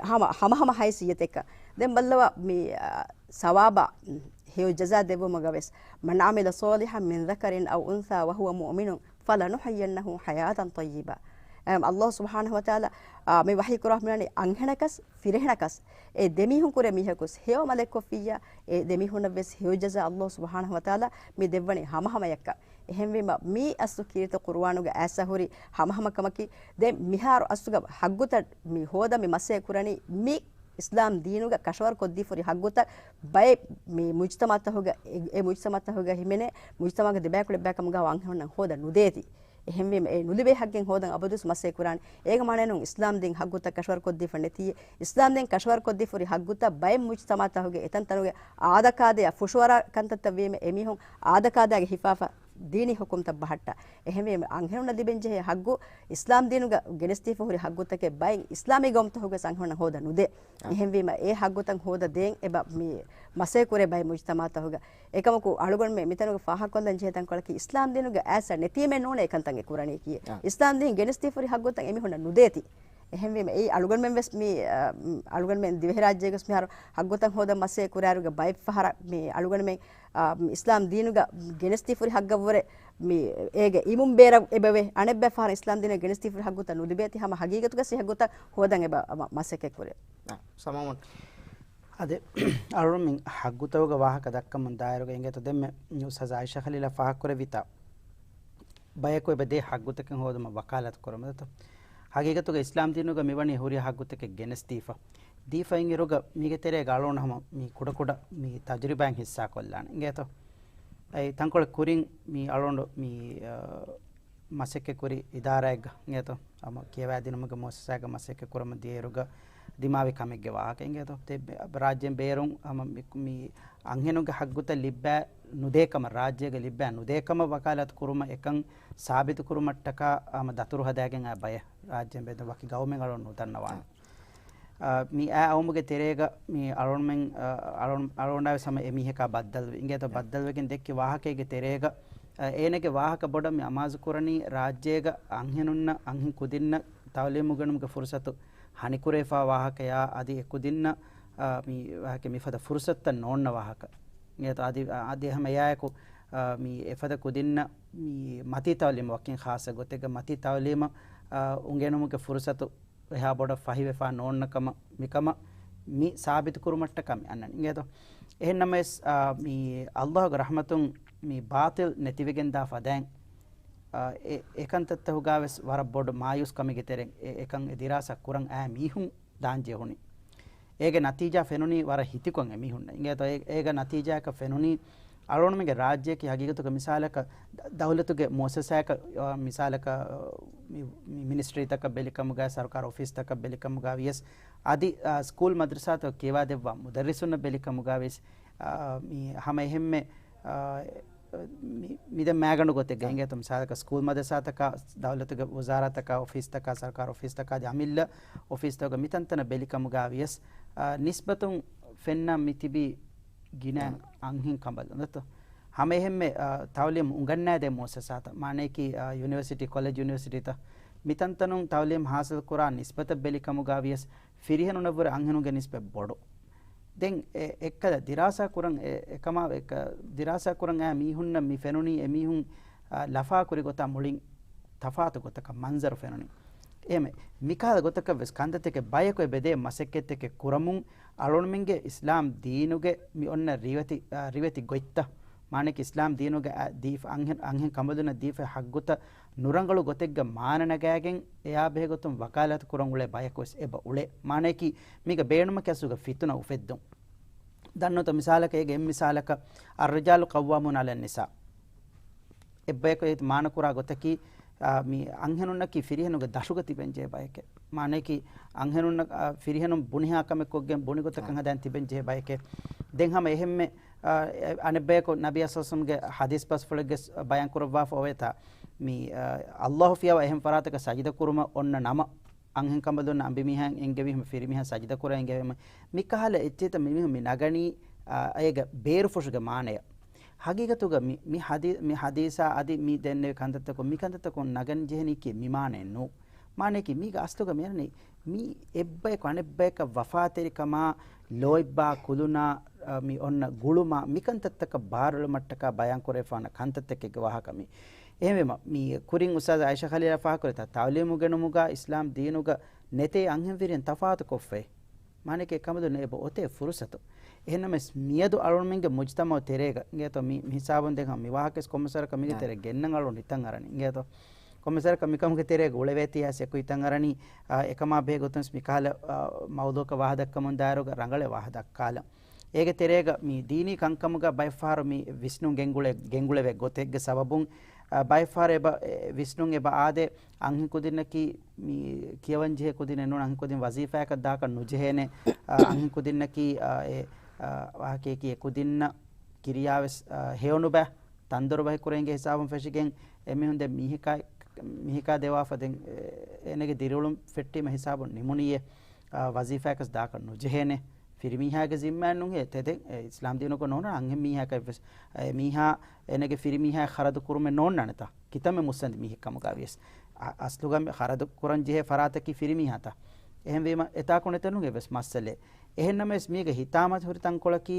ހަމަ، ހަމަ ހަމަ ހައިސިއްޔަތެއްކަން. ދެން ބައްލަވާ މި، އާ، ސަވާބާ ހެޔޮ ޖަޒާ ދެއްވުމުގަ ވެސް، من عمل صالحا من ذكر أو أنثى وهو مؤمن فلنحيينه حياة طيبة. އެ، ﷲ ސުބްޙާނަހޫ ވަތަޢާލާ، އާ، މި ވަޙީ ކުރާ މިވަނީ އަންހެނަކަސް ފިރިހެނަކަސް އެ ދެމީހުން ކުރެ މީހަކުސް ހެޔޮ ޢަމަލެއްކޮށްފިއްޔާ، އެ ދެމީހުންނަށް ވެސް ހެޔޮ ޖަޒާ ﷲ ސުބްޙާނަހޫ ވަތަޢާލާ މި ދެއްވަނީ ހަމަހަމަޔަށްކަން. އެހެންވީމަ، މި އަސްލު ކީރިތި ޤުރުއާނުގަ އައިސް ހުރި ހަމަހަމަކަމަކީ، ދެން މިހާރު އަސްލުގަ ހައްގުތައް މި ހޯދަން މި މަސޭ ކުރަނީ މި އިސްލާމް ދީނުގަ ކަށަވަރު ކޮށްދީފަ ހުރި ހައްގުތައް ބައެއް މި މުޖްތަމަޢުތަކުގަ، އެ، އެ މުޖްތަމަޢުތަކުގަ ހިމެނޭ މުޖްތަމަޢުގެ ދެބައިކުޅެއްބައިކަމުގަ އަންހެނުންނަށް ހޯދަން ނުދޭތީ. އެހެންވީމަ، އެ ނުލިބޭ ހައްގެއް ހޯދަން އަބަދުވެސް މަސޭ ކުރާނެ. އޭގެ މާނައެއް ނޫން އިސްލާމް ދީން ހައްގުތައް ކަށަވަރު ކޮށްދީފަ ނެތީ. އިސްލާމް ދީން ކަށަވަރު ކޮށްދީފަ ހުރި ހައްގުތައް ބައެއް މުޖްތަމަޢުތަކުގެ އެތަންތަނުގެ އާދަކާދަޔާ ފުށުއަރާ ކަންތައްތައް ވީމަ، އެމީހުން އާދަކާދަޔާގެ ހިފާފަ ދީނީ ޙުކުމްތައް ބަހައްޓާ. އެހެންވީމަ، އަންހެނުންނަށް ލިބެންޖެހޭ ހައްގު އިސްލާމް ދީނުގަ ގެނެސްދީފަ ހުރި ހައްގުތަކެއް ބައެއް އިސްލާމީ ގައުމުތަކުގަ އަންހެނުންނަށް ހޯދަން ނުދޭ. އެހެންވީމަ، އެ ހައްގުތައް ހޯދަ ދޭން އެބަ މި މަސޭ ކުރޭ ބައެއް މުޖްތަމަޢުތަކުގަ. އެކަމަކު، އަޅުގަނޑުމެން މިތަނުގަ ފާހަގަކޮށްލަން ޖެހޭ ތަންކޮޅަކީ، އިސްލާމް ދީނުގަ އައިސް ނެތީމެއް ނޫނޭ އެކަންތައް އެ ކުރަނީކީ. އާ. އިސްލާމް ދީން ގެނެސްދީފަ ހުރި ހައްގުތައް އެމީހުންނަށް ނުދޭތީ. އެހެންވީމަ، އެއީ އަޅުގަނޑުމެން ވެސް މި، އަ، އަޅުގަނޑުމެން ދިވެހިރާއްޖޭގަސް މިހާރު ހައްގުތައް ހޯދަން މަސޭ ކުރާއިރުގަ ބައެއް ފަހަރަށް މި އަޅުގަނޑުމެން، އަ، އިސްލާމް ދީނުގަ ގެނެސްދީފަ ހުރި ހައްގަށްވުރެ މި އޭގެ އިމުން ބޭރަށް އެބަވޭ. އަނެއްބައި ފަހަރަށް އިސްލާމް ދީނުގަ ގެނެސްދީފަ ހުރި ހައްގުތައް ނުލިބޭތީ ހަމަ ހަގީގަތުގަ އެ ހައްގުތައް ހޯދަން އެބަ މަ-، މަސައްކަތް ކުރޭ. އާ، ސަމާމުން. އަދި އަޅުގަނޑުމެން ހައްގުތަކުގެ ވާހަކަ ދައްކަމުން ދާއިރުގަ އިނގޭތޯ ދެންމެ އުސްތާޛް އާއިޝާ ޚަލީލާ ފާހަގަކުރެއްވިތާ، ބަޔަކު އެބަ ދޭ ހައްގުތަކެއް ހޯދުމަށް ވަކާލަތު ކުރުމަށް ދަތު. ހަގީގަތުގަ އިސްލާމް ދީނުގަ މިވަނީ ހުރި ހައްގުތަކެއް ގެނެސްދީފަ. ދީފައިން އިރުގަ މީގެ ތެރޭގަ އަޅުގަނޑު ހަމަ މި ކުޑަކުޑަ މި ތަޖުރިބާއިން ހިއްސާކޮށްލާނެ. އިނގޭތޯ؟ އެ ތަންކޮޅެއް ކުރިން މި އަޅުގަނޑު މި، އަ، މަސައްކަތްކުރި އިދާރާއެއްގަ އިނގޭތޯ، ހަމަ ކިޔަވާދިނުމުގެ މުއައްސަސާގަ މަސައްކަތް ކުރަމުން ދިޔައިރުގަ ދިމާވި ކަމެއްގެ ވާހަކަ އިނގޭތޯ. ތެ-، ރާއްޖޭން ބޭރުން ހަމަ މި، މި އަންހެނުންގެ ހައްގުތައް ލިއްބާ ނުދޭކަމަށް، ރާއްޖޭގަ ލިއްބާ ނުދޭކަމަށް ވަކާލަތު ކުރުމަށް އެކަން ސާބިތު ކުރުމަށްޓަކާ ހަމަ ދަތުރު ހަދާގެން އާ ބަޔަށް ރާއްޖޭން ބޭރުން ވަކި ގައުމެއް އަޅުގަނޑު ނުދަންނަވާނެ. އާ، މި އާ އައުމުގެ ތެރޭގަ މި އަޅުގަނޑުމެން، އާ، އަޅުގަނޑު، އަޅުގަނޑާވެސް ހަމަ އެމީހަކާ ބައްދަލުވި. އިނގޭތޯ ބައްދަލުވެގެން ދެއްކި ވާހަކައިގެ ތެރޭގަ، އާ، އޭނަގެ ވާހަކަ ބޮޑަށް މި އަމާޒު ކުރަނީ ރާއްޖޭގަ އަންހެނުންނަށް، އަންހެން ކުދިންނަށް ތައުލީމު އުނގެނުމުގެ ފުރުސަތު ހަނިކުރެވިފާ ވާހަކަޔާ، އަދި އެ ކުދިންނަށް، އާ، މި ވާހަކަ މިފަދަ ފުރުސަތުތައް ނޯންނަ ވާހަކަ. އިނގޭތޯ އަދި، އަދި ހަމަ އެއާއެކު، އާ، މި އެފަދަ ކުދިންނަށް މި މަތީ ތައުލީމު ވަކިން ޚާއްޞަ ގޮތެއްގަ މަތީ ތައުލީމަށް، އާ، އުނގެނުމުގެ ފުރުސަތު އެހާ ބޮޑަށް ފަހިވެފާ ނޯންނަ ކަމަށް، މިކަމަށް މި ސާބިތު ކުރުމަށްޓަކާ މި އަންނަނީ. އިނގޭތޯ؟ އެހެންނަމަވެސް، އާ، މި ﷲގެ ރަޙްމަތުން މި ބާޠިލް ނެތިވެގެންދާ ފަދައިން، އާ، އެ، އެކަންތައްތަކުގަވެސް ވަރަށް ބޮޑު މާޔޫސް ކަމެއްގެ ތެރެއިން އެ، އެކަން އެ ދިރާސާ ކުރަން އައި މީހުން ދާން ޖެހުނީ. އޭގެ ނަތީޖާ ފެނުނީ ވަރަށް ހިތިކޮށް އެމީހުންނަށް. އިނގޭތޯ އޭ، އޭގެ ނަތީޖާއަކަށް ފެނުނީ އަޅުގަނޑުމެންގެ ރާއްޖެއަކީ ހަގީގަތުގަ މިސާލަކަށް ދަ-، ދައުލަތުގެ މުއައްސަސާއަކަށް، އާ، މިސާލަކަށް، މި، މި މިނިސްޓްރީތަކަށް ބެލިކަމުގަ، ސަރުކާރު އޮފީސްތަކަށް ބެލިކަމުގަ ވިޔަސް އަދި، އާ، ސްކޫލް މަދްރަސާތަކަށް ކިޔަވާދެއްވާ މުދައްރިސުންނަށް ބެލިކަމުގަ ވިޔަސް، އާ، މި ހަމަ އެހެންމެ، އާ، މި-، މިދެން މާގަނޑު ގޮތެއްގަ އާ. އިނގޭތޯ، މިސާލަކަށް ސްކޫލް މަދަސާތަކާ، ދައުލަތުގެ ވުޒާރާތަކާ، އޮފީސްތަކާ، ސަރުކާރު އޮފީސްތަކާ އަދި އަމިއްލަ އޮފީސްތަކުގަ މިތަންތަނަށް ބެލިކަމުގަ ވިޔަސް، އާ، ނިސްބަތުން ފެންނަ މި ތިބީ ގިނަ އާ. އަންހެން ކަނބަލުން ދޯ. ހަމައެހެންމެ، އާ، ތައުލީމު އުނގަންނާދޭ މުއައްސަސާތައް، މާނަޔަކީ، އާ، ޔުނިވަރސިޓީ، ކޮލެޖް ޔުނިވަރސިޓީތައް، މިތަންތަނުން ތައުލީމު ހާސިލް ކުރާ ނިސްބަތަށް ބެލިކަމުގަ ވިޔަސް، ފިރިހެނުނަށްވުރެ އަންހެނުންގެ ނިސްބަތް ބޮޑު. ދެން އެ-، އެއްކަލަ ދިރާސާ ކުރަން އެ-، އެކަމާ އެއްކަ-، ދިރާސާ ކުރަން އައި މީހުންނަށް މި ފެނުނީ އެމީހުން، އާ، ލަފާ ކުރި ގޮތާ މުޅިން ތަފާތު ގޮތަކަށް މަންޒަރު ފެނުނީ. އެހެން މިކަހަލަ ގޮތަކަށް ވެސް ކަންތައްތަކެއް ބަޔަކު އެބަ ދޭ މަސައްކަތްތަކެއް ކުރަމުން އަޅުގަނޑުމެންގެ އިސްލާމް ދީނުގެ މި އޮންނަ ރިވެތި، އާ، ރިވެތި ގޮތްތައް، މާނައަކީ އިސްލާމް ދީނުގެ އަ-، ދީފަ އަންހެން، އަންހެން ކަނބަލުންނަށް ދީފަ ހައްގުތައް ނުރަނގަޅު ގޮތެއްގަ މާނަ ނަގާގެން އެއާ ބެހޭގޮތުން ވަކާލާތު ކުރަން އުޅޭ ބަޔަކު ވެސް އެބަ އުޅޭ. މާނައަކީ މީގަ ބޭނުމަކީ އަސްލުގަ ފިތުނަ އުފެއްދުން. ދަންނަވަތަ މިސާލަކަށް އޭގެ އެއް މިސާލަކަށް، الرجال قوامون على النساء. އެއްބަޔަކު އެ މާނަކުރާ ގޮތަކީ، އާ، މި އަންހެނުންނަކީ ފިރިހެނުންގެ ދަށުގަ ތިބެންޖެހޭ ބަޔެކޭ. މާނައަކީ އަންހެނުންނަށް، އާ، ފިރިހެނުން ބުނިހާ ކަމެއް ކޮށްގެން ބުނި ގޮތަކަށް އާ. ހަދާން ތިބެންޖެހޭ ބަޔެކޭ. ދެން ހަމަ އެހެންމެ، އާ، އެ-، އަނެއްބަޔަކު ނަބީ ސައްލައްލާހު ޢަލައިހި ވަސައްލަމްގެ ޙަދީޘް ބަސްފުޅެއްގެ ސް-، ބަޔާން ކުރައްވާފަ އޮވޭތާ، މި، އާ، ﷲ ފިޔަވާ އެހެން ފަރާތަކަށް ސަޖިދަ ކުރުމަށް އޮންނަ ނަމަ، އަންހެން ކަނބަލުންނަށް އަނބިމީހާ އެންގެވީމަ ފިރިމީހާ ސަޖިދަ ކުރަން އެންގެވީމަ، މިކަހަލަ އެއްޗެތަ މިމީހުން މި ނަގަނީ، އާ، އޭގެ ބޭރުފުށުގެ މާނަޔަށް. ހަގީގަތުގަ މި، މި ޙަދީ-، މި ޙަދީޘާ އަދި މި ދެންނެވި ކަންތައްތަކުން މި ކަންތައްތަކުން ނަގަން ޖެހެނީކީ މި މާނައެއް ނޫން. މާނައަކީ މީގެ އަސްލުގަ މިއަންނަނީ މީ އެއްބަޔަކު އަނެއްބަޔަކަށް ވަފާތެރިކަމާ ލޯތްބާ ކުލުނާ، އަ، މި އޮންނަ ގުޅުމާ މިކަންތައްތަކަށް ބާރުލުމަށްޓަކާ ބަޔާން ކުރެވިފާނަ ކަންތައްތަކެއްގެ ވާހަކަ މީ. އެހެންވީމަ، މި ކުރިން އުސްތާޛް އައިޝާ ޚަލީލާ ފާހަގަކުރެތާ ތައުލީމު ގެނުމުގަ އިސްލާމް ދީނުގަ ނެތޭ އަންހެން ފިރިހެން ތަފާތު ކޮށްފައި. މާނައަކީ އެކަމަދު ނެ އެބަ އޮތޭ ފުރުސަތު. އެހެންނަމަވެސް މިއަދު އަޅުގަނޑުމެންގެ މުޖްތަމަޢު ތެރޭގަ އިނގޭތޯ މި، މި ހިސާބުން ދެން ހަމަ މި ވާހަކަވެސް ކޮންމެސްވަރަކަށް މީގެ ތެރޭ ގެންނަން އަޅުގަނޑު ހިތަށް އަރަނީ. އިނގޭތޯ ކޮންމެސްވަރަކަށް މިކަމުގެ ތެރޭގަ އުޅެވޭތީ އައިސް އެކު ހިތަށް އަރަނީ، އާ، އެކަމާ ބެހޭގޮތުން ވެސް މިކަހަލަ، އާ، މައުޟޫޢަކަށް ވާހަކަ ދައްކަމުން ދާއިރުގަ ރަނގަޅަށް ވާހަކަ ދައްކާލަން. އޭގެ ތެރޭގަ މި ދީނީ ކަންކަމުގަ ބައެއްފަހަރު މި ވިސްނުން ގެންގުޅެ-، ގެންގުޅެވޭ ގޮތެއްގެ ސަބަބުން، އާ، ބައެއްފަހަރު އެބަ، އެ، ވިސްނުން އެބަ އާދޭ އަންހެން ކުދިންނަކީ މި ކިޔަވަންޖެހޭ ކުދިންނެއް ނޫން، އަންހެން ކުދިން ވަޒީފާއަކަށް ދާކަށް ނުޖެހޭނެ، އާ، އަންހެން ކުދިންނަކީ، އާ، އެ، އާ، ވާހަކައަކީ އެ ކުދިންނަށް ކިރިޔާވެސް، އާ، ހެޔޮނުބަ ތަންދޮރު ބަހިކުރެންގެ ހިސާބުން ފެށިގެން އެމީހުން ދެން މީހަކާ، މީހަކާ ދެވާފަ ދެން، އެ، އޭނަގެ ދިރިއުޅުން ފެއްޓީމަ ހިސާބުން ނިމުނީއޭ، އާ، ވަޒީފާއަކަސް ދާކަށް ނުޖެހޭނެ. ފިރިމީހާގެ ޒިންމާއެއް ނޫންހޭ ތެދެއް، އެ، އިސްލާމް ދީނުގަ ނޯންނާނެ އަންހެން މީހާއަކަށް ވެސް، އެ، މީހާ އޭނަގެ ފިރިމީހާ ޚަރަދު ކުރުމެއް ނޯންނާނެތާ. ކިތަންމެ މުއްސަނދި މީހެއް ކަމުގަ ވިޔަސް. އަ-، އަސްލުގަ މި ޚަރަދު ކުރަން ޖެހޭ ފަރާތަކީ ފިރިމީހާތާ. އެހެންވީމަ އެތާކު ނެތެނުގެ ވެސް މައްސަލައެއް. އެހެންނަމަވެސް މީގެ ހިތާމަ ހުރި ތަންކޮޅަކީ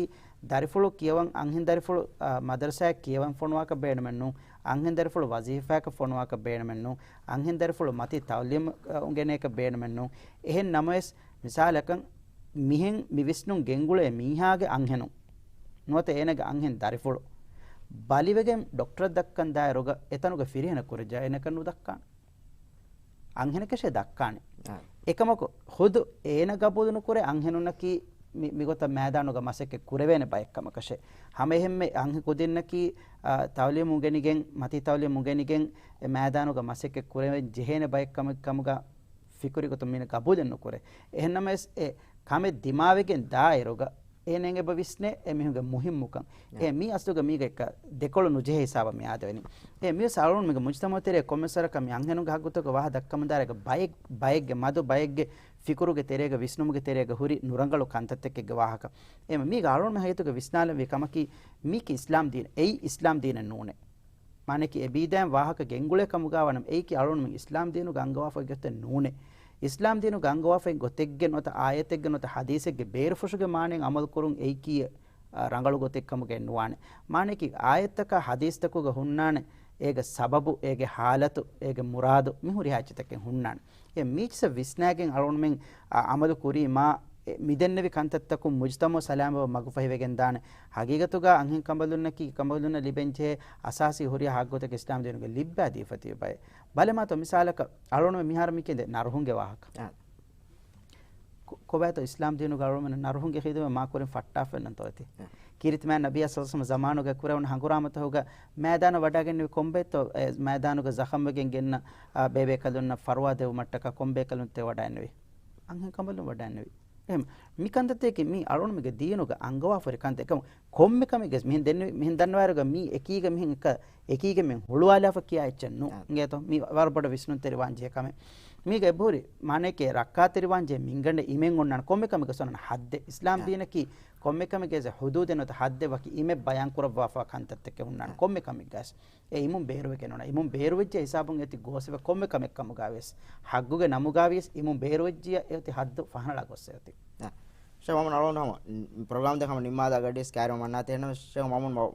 ދަރިފުޅު ކިޔަވަން އަންހެން ދަރިފުޅު، އާ، މަދަރުސާއަށް ކިޔަވަން ފޮނުވާކަށް ބޭނުމެއް ނޫން. އަންހެން ދަރިފުޅު ވަޒީފާއަކަށް ފޮނުވާކަށް ބޭނުމެއް ނޫން. އަންހެން ދަރިފުޅު މަތީ ތައުލީމު، އާ، އުނގެނޭކަށް ބޭނުމެއް ނޫން. އެހެން ނަމަވެސް، މިސާލަކަށް، މިހެން މި ވިސްނުން ގެންގުޅޭ މީހާގެ އަންހެނުން ނުވަތަ އޭނަގެ އަންހެން ދަރިފުޅު ބަލިވެގެން ޑޮކްޓަރަށް ދައްކަން ދާއިރުގަ އެތަނުގަ ފިރިހެނަށް ކުރެއްޖާ އޭނަކަށް ނުދައްކާނެ. އަންހެނަކަށޭ ދައްކާނެ. އާ. އެކަމަކު، ޚުދު އޭނަ ގަބޫލު ނުކުރޭ އަންހެނުންނަކީ މި-، މިގޮތަށް މައިދާނުގަ މަސައްކަތް ކުރެވޭނެ ބައެއް ކަމަކަށޭ. ހަމައެހެންމެ އަންހެން ކުދިންނަކީ، އާ، ތައުލީމު އުނގެނިގެން، މަތީ ތައުލީމު އުނގެނިގެން، އެ މައިދާނުގަ މަސައްކަތް ކުރެވެން ޖެހޭނެ ބައެއް ކަމެއް ކަމުގަ ފިކުރި ގޮތުން މީނަ ގަބޫލެއް ނުކުރޭ. އެހެންނަމަވެސް، އެ ކަމެއް ދިމާވެގެން ދާއިރުގަ އޭނައަށް އެބަ ވިސްނޭ އެ މީހުންގެ މުހިއްމުކަން. އެ މީ އަސްލުގަ މީގަ އެއްކަ ދެކޮޅު ނުޖެހޭ ހިސާބަށް މި އާދެވެނީ. އެ މިވެސް އަޅުގަނޑުމެންގެ މުޖްތަމަޢު ތެރޭ ކޮންމެސް ވަރަކަށް މި އަންހެނުންގެ ހައްގުތަކުގެ ވާހަ ދައްކަމުން ދާއިރުގަ ބައެއް، ބައެއްގެ މަދު ބައެއްގެ ފިކުރުގެ ތެރޭގަ ވިސްނުމުގެ ތެރޭގަ ހުރި ނުރަނގަޅު ކަންތައްތަކެއްގެ ވާހަކަ. އެ މީގަ އަޅުގަނޑުމެން ހަގީގަތުގަ ވިސްނާލަންވީ ކަމަކީ މީކީ އިސްލާމް ދީން، އެއީ އިސްލާމް ދީނެއް ނޫނޭ. މާނައަކީ އެބީދާއިން ވާހަކަ ގެންގުޅޭ ކަމުގަ ވަނަމަ އެއީކީ އަޅުގަނޑުމެން އިސްލާމް ދީނުގަ އަންގަވާފައި ގޮތެއް ނޫނޭ. އިސްލާމް ދީނުގަ އަންގަވާފައި ގޮތެއްގެ ނުވަތަ އާޔަތެއްގެ ނުވަތަ ޙަދީޘެއްގެ ބޭރުފުށުގެ މާނައިން ޢަމަލު ކުރުން އެއީކީ، އަ، ރަނގަޅު ގޮތެއް ކަމުގައެއް ނުވާނެ. މާނައަކީ އާޔަތްތަކާ ޙަދީޘްތަކުގަ ހުންނާނެ އޭގެ ސަބަބު، އޭގެ ޙާލަތު، އޭގެ މުރާދު މި ހުރިހާ އެއްޗިތަކެއް ހުންނާނެ. އެ މީޗިސަށް ވިސްނާގެން އަޅުގަނޑުމެން، އަ، ޢަމަލު ކުރީމާ، އެ، މިދެންނެވި ކަންތައްތަކުން މުޖްތަމަޢު ސަލާމަތްވަން މަގުފަހިވެގެންދާނެ. ހަގީގަތުގަ އަންހެން ކަނބަލުންނަކީ ކަނބަލުންނަށް ލިބެންޖެހޭ އަސާސީ ހުރިހާ ހައްގުތަކެއް އިސްލާމް ދީނުގަ ލިއްބާދީފަ ތިބި ބައެއް. ބަލަމާތޯ މިސާލަކަށް އަޅުގަނޑުމެން މިހާރު މިކެނދެ ނަރުހުންގެ ވާހަކަ. އާ. ކޮ-، ކޮބާތޯ އިސްލާމް ދީނުގަ އަޅުގަނޑުމެން ނަރުހުންގެ ޚިދުމަތް މާކުރިން ފައްޓާފައެއްނަންތޯ އޭތި؟ އާ. ކީރިތި މާތް ނަބިއްޔާ ޞައްލަﷲު ޢަލައިހި ވަސައްލަމަ ޒަމާނުގަ ކުރެވުނު ހަނގުރާމަތަކުގަ މައިދާނަށް ވަޑައިގެންނެވި ކޮންބައެއްތޯ، އެ، މައިދާނުގަ ޒަޚަމްވެގެން ގެންނަ، އާ، ބޭބޭކަލުންނަށް ފަރުވާ ދެވުމަށްޓަކާ ކޮންބޭކަލުންތޯ ވަޑައިންނެވި؟ އަންހެން ކަނބަލުން ވަޑައިންނެވި. އެހެން މި ކަންތައްތަކީ މީ އަޅުންމެގެ ދީނުގަ އަންގަވާފަރި ކަންތައް. އެކަމު ކޮންމެ ކަމެއްގެސް މިހެން ދެން، މިހެން ދަންނަވާއިރުގަ މީ އެކީގެ މިހެން އެކަ، އެކީގެ މިހެން ހުޅުވާލާފަ ކިޔާ އެއްޗެއް ނޫން. އާ. އިނގޭތޯ؟ މީ ވަރަށް ބޮޑަށް ވިސްނުންތެރިވާން ޖެހޭ ކަމެއް. މީގަ އެބަހުރި މާނައެކޭ ރައްކާތެރިވާން ޖެހޭ މިންގަނޑެއް އިމެން އޮންނާނެ. ކޮންމެ ކަމެއްގެސް އޮންނާނެ ހައްދެއް. އިސްލާމް އާ. ދީނަކީ ކޮންމެ ކަމެއްގެސް ހުދޫދެއް ނުވަތަ ހައްދެއް ވަކި އިމެއް ބަޔާން ކުރައްވާފަ ކަންތައްތަކެއް ހުންނާނެ. އާ. ކޮންމެ ކަމެއްގަސް. އެ އިމުން ބޭރުވެގެން އޮންނަ. އިމުން ބޭރުވެއްޖެ ހިސާބުން އެތި ގޯސްވެ ކޮންމެ ކަމެއް ކަމުގަވިޔަސް، ހައްގުގެ ނަމުގަވިޔަސް އިމުން ބޭރުވެއްޖިޔަ އެއޮތި ހައްދު ފަހަނަޅާ ގޮއްސެ އޮތީ. އަ، ޝޭޚް މަމޫން އަޅުގަނޑު ހަމަ، މް، ޕްރޮގްރާމް ދެން ހަމަ ނިންމާލާ ގަޑިޔަސް ކާރި މަންނާތި އެހެންނަމަ ޝޭޚް މަމޫން މަ-،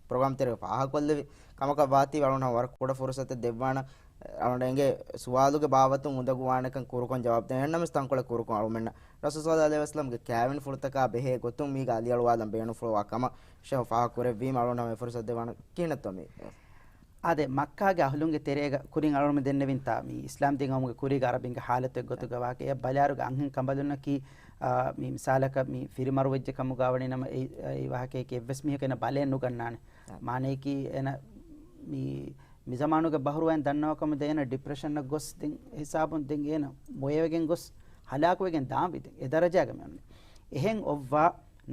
ޕްރޮގްރާމް ތެރޭ ފާހަގަކޮށްލެވި ކަމަކަށް ވާތީ އަޅުގަނޑު ހަމަ ވަރަށް ކުޑަ ފުރުސަތެއް ދެއްވާނަ. އަޅުގަނޑަށް އެނގޭ ސުވާލުގެ ބާވަތުން އުނދަގޫވާނެކަން ކުރުކޮށް ޖަވާބު ދޭން. އެހެންނަމަވެސް ތަންކޮޅެއް ކުރުކޮށް އަޅުމެންނަށް ރަސޫލު ޞައްލައްލާހު ޢަލައިހި ވަސައްލަމްގެ ކާވެނިފުޅުތަކާ ބެހޭ ގޮތުން މީގަ އަލިއަޅުވާލަން ބޭނުންފުޅުވާ ކަމަށް ޝޭޚް ފާހަގަކުރެއްވީމަ އަޅުގަނޑު ހަމަ އެ ފުރުސަތު ދެއްވާނަން. ކިހިނެއްތޯ މީ؟ އާދެ، މައްކާގެ އަހުލުންގެ ތެރޭގަ ކުރިން އަޅުގަނޑު ދެންނެވިންތާ މީ އިސްލާމް ދީން އައުމުގެ ކުރީގަ އަރަބިންގެ ހާލަތެއް ގޮތުގަ ވާހަކަ. އެ ބަލާއިރުގަ އަންހެން ކަނބަލުންނަކީ، އާ، މީ މިސާލަކަށް މީ ފިރިމަރުވެއްޖެ ކަމުގަ ވަނީ ނަމަ އެ، އެ ވާހަކަޔަކީ އެއްވެސް މީހަކު އޭނަ ބަލައެއް ނުގަންނާނެ. އާ. މާނަޔަކީ އޭނަ މީ މިޒަމާނުގެ ބަހުރުވައިން ދަންނަވާކަމުން ދެން އޭނަ ޑިޕްރެޝަންއަށް ގޮސް ދެން އެ ހިސާބުން ދެން އޭނަ މޮޔަވެގެން ގޮސް ހަލާކުވެގެން ދާންވީ ދެން. އެ ދަރަޖާގަ މި އޮންނަނީ. އެހެން އޮއްވާ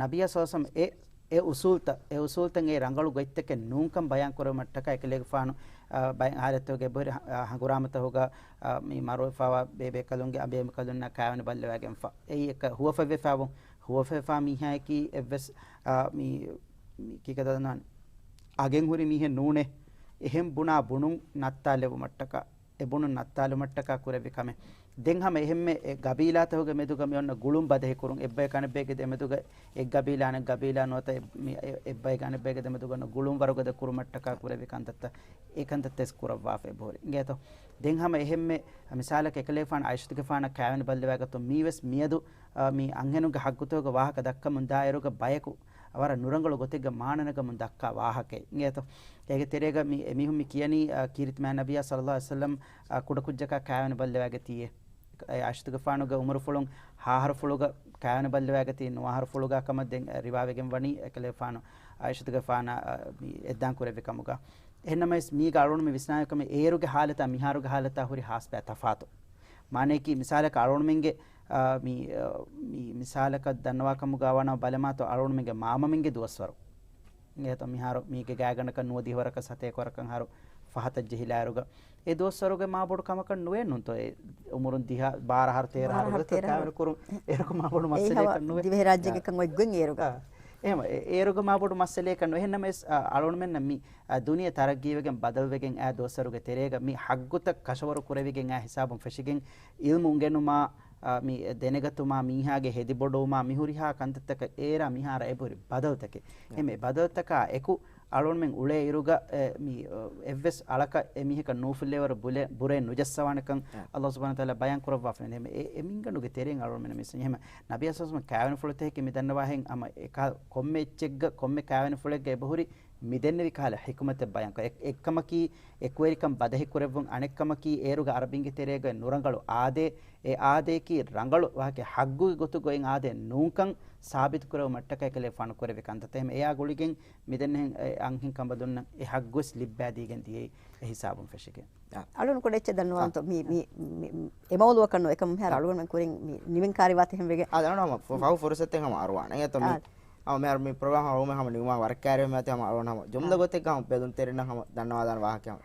ނަބިއްޔާ ޞައްލައްލާހު ޢަލައިހި ވަސައްލަމް އެ އުސޫލްތައް، އެ އުސޫލްތައް އެ ރަނގަޅު ގޮތްތަކެއް ނޫންކަން ބަޔާން ކުރުމަށްޓަކާ އެކަލޭގެފާނު، އާ، ބައެއް ހާލަތުގެ އެބަހުރި ހަ-، އާ، ހަނގުރާމަތަކުގަ، އާ، މި މަރުވެފަވާ ބޭބޭކަލުންގެ އަނބިޔަމިކަލުންނާ ކާވެނި ބައްލަވާގެންފަ. އެއީ އެކަ ހުވަފަތްވެފައިވުން. ހުވަފަތްވާ މީހާޔަކީ އެއްވެސް، އާ، މި، މި ކީކޭތަ ދަންނަވާނެ؟ އަގެއް ހުރި މީހެއް ނޫނޭ. އެހެން ބުނާ ބުނުން ނައްތާލެވުމަށްޓަކާ. އެ ބުނުން ނައްތާލުމަށްޓަކާ ކުރެއްވި ކަމެއް. ދެން ހަމަ އެހެންމެ އެ ގަބީލާތަކުގެ މެދުގަ މި އޮންނަ ގުޅުން ބަދަހި ކުރުން، އެއްބައެއް އަނެއްބައެއްގެ ދެމެދުގަ، އެއް ގަބީލާ އަނެއް ގަބީލާ ނުވަތަ އެ-، މި އެ-، އެއްބައެއް އަނެއްބައެއްގެ ދެމެދުގަ އޮންނަ ގުޅުން ވަރުގަދަ ކުރުމަށްޓަކާ ކުރެއްވި ކަންތައްތައް، އެ ކަންތައްތައް ވެސް ކުރައްވާފަ އެބަހުރި. އިނގޭތޯ؟ ދެން ހަމަ އެހެންމެ މިސާލަކަށް އެކަލޭގެފާނު ޢާއިޝަތުގެފާނަށް ކާވެނި ބައްލަވާގަތުން މީވެސް މިއަދު، އާ، މި އަންހެނުންގެ ހައްގުތަކުގެ ވާހަކަ ދައްކަމުން ދާއިރުގަ ބަޔަކު ވަރަށް ނުރަނގަޅު ގޮތެއްގަ މާނަ ނަގަމުން ދައްކާ ވާހަކައެއް. އިނގޭތޯ؟ އޭގެ ތެރޭގަ މި އެމީހުން މި ކިޔަނީ، އާ، ކީރިތި މާތް ނަބިއްޔާ ޞައްލައްލާހު ޢަލައިހި ވަސައްލަމް، އާ، ކުޑަކުއްޖަކާ ކާވެނި ބައްލަވާގަތީއޭ. އެ ޢާއިޝަތުގެފާނުގެ އުމުރުފުޅުން ހައަހަރުފުޅުގަ ކާވެނި ބައްލަވާގަތީ ނުވައަހަރުފުޅުގަ ކަމަށް ދެން ރިވާވެގެން ވަނީ އެކަލޭގެފާނު ޢާއިޝަތުގެފާނަށް، އާ، މި އެއްދާން ކުރެއްވި ކަމުގަ. އެހެންނަމަވެސް މީގަ އަޅުގަނޑު މި ވިސްނާލި ކަމެއް އޭރުގެ ހާލަތާ މިހާރުގެ ހާލަތާ ހުރި ހާސްބައި ތަފާތު. މާނަޔަކީ މިސާލަކަށް އަޅުގަނޑުމެންގެ، އާ، މި، އާ، މި މިސާލަކަށް ދަންނަވާ ކަމުގަ ވަނަ ބަލަމާތޯ އަޅުގަނޑުމެންގެ މާމަމެންގެ ދުވަސްވަރު. އިނގޭތޯ މިހާރު މީގެ ގާތްގަނޑަކަށް ނުވަދިހަ ވަރަކަށް ސަތޭކަ ވަރަކަށް އަހަރު ފަހަތަށް ޖެހިލާއިރުގަ އެ ދުވަސްވަރުގެ މާބޮޑު ކަމަކަށް ނުވޭނުންތޯ އެ އުމުރުން ދިހަ، ބާރަ އަހަރު، ތޭރަ އަހަރު ބާރަ އަހަރު، ގޮތަށް ތޭރަ އަހަރު. ކާވެނި ކުރުން އޭރުގެ މާބޮޑު އެއީ ހަމަ މައްސަލައަކަށް ނުވޭ. ދިވެހިރާއްޖޭގެ އާ. ކަން އޮތްގޮތް އޭރުގަ. އާ. އެހެން އޭރުގެ މާބޮޑު މައްސަލައަކަށް ނުވޭ. އެހެންނަމަވެސް، އާ، އަޅުގަނޑުމެންނަށް މި، އާ، ދުނިޔެ ތަރައްގީވެގެން ބަދަލުވެގެން އާ ދުވަސްވަރުގެ ތެރޭގަ މި ހައްގުތައް ކަށަވަރު ކުރެވިގެން އާ ހިސާބުން ފެށިގެން އިލްމު އުނގެނުމާ، އާ، މި ދެނެގަތުމާ، މީހާގެ ހެދިބޮޑުވުމާ، މި ހުރިހާ ކަންތައްތަކަށް އޭރާ މިހާރަށް އެބަހުރި ބަދަލުތަކެއް. އެ. އެހެން އެ ބަދަލުތަކާ އެކު އަޅުގަނޑުމެން އުޅޭ އިރުގަ، އެ، މި، އެއްވެސް އަޅަކަށް އެ މީހަކަށް ނޫފުއްލޭވަރު ބުރެ-، ބުރެއް ނުޖައްސަވާނެކަން އެ. އައްލާހު ސުބްޙާނަހު ވަތަޢާލާ ބަޔާން ކުރައްވާފަ. އެ، އެ މިންގަނޑުގެ ތެރެއިން އަޅުގަނޑުމެން މިސް އެހެން ނަބިއްޔާ ސައްލައްލާހު ޢަލައިހި ވަސައްލަމް ކާވެނިފުޅުތަކެއް މި ދަންނަވާހެން ހަމަ އެކަ ކޮންމެ އެއްޗެއްގަ ކޮންމެ ކާވެނިފުޅެއްގަ އެބަހުރި މިދެންނެވި ކަހަލަ ޙިކުމަތެއް ބަޔާންކޮށް، އެ-، އެއްކަމަކީ އެކުވެރިކަން ބަދަހި ކުރެއްވުން، އަނެއްކަމަކީ އޭރުގެ އަރަބިންގެ ތެރޭގަ ނުރަނގަޅު އާދޭ، އެ އާދޭކީ ރަނގަޅު ވާހަކަ ޙައްގުގެ ގޮތުގައި އާދޭ ނޫންކަން ސާބިތު ކުރެވުމަށްޓަކައި ކަލޭގެފާނު ކުރެއްވި ކަންތައްތައް. އެހެން އެއާ ގުޅިގެން މިދެންނެހެން އެ އަންހެން ކަނބަލުންނަށް އެ ޙައްގުވެސް ލިއްބައިދީގެން ދިޔައީ އެ ހިސާބުން ފެށިގެން. އާ. އަޅުން ކުޑަ އެއްޗެއް ދަންނަވާންތޯ؟ އާ. މި، މި، މި، މި، އެ މައުޟޫޢަކަށް ނުވެ އެކަމު މިހާރު އާ. އަޅުގަނޑުމެން ކުރިން މި ނިމެން ކާރިވާތި ހެން ވެގެން. އާ، ދަންނަވާ ހަމަ ފަ-، ފަހު ފުރުސަތެއް ހަމަ އަރުވާނެ. އެތޯ މި، އާ. އަ، މިހާރު މި ޕްރޮގްރާމް ހަމަ ނިމުމާ ވަރަށް ކާރިވެ މިއޮތީ ހަމަ އަޅުން ހަމަ ޖުމްލަ އާ. ގޮތެއްގަ ހަމަ ބެލުންތެރިންނަށް ހަމަ ދަންނަވާލާނެ ވާހަކަ ހަމަ.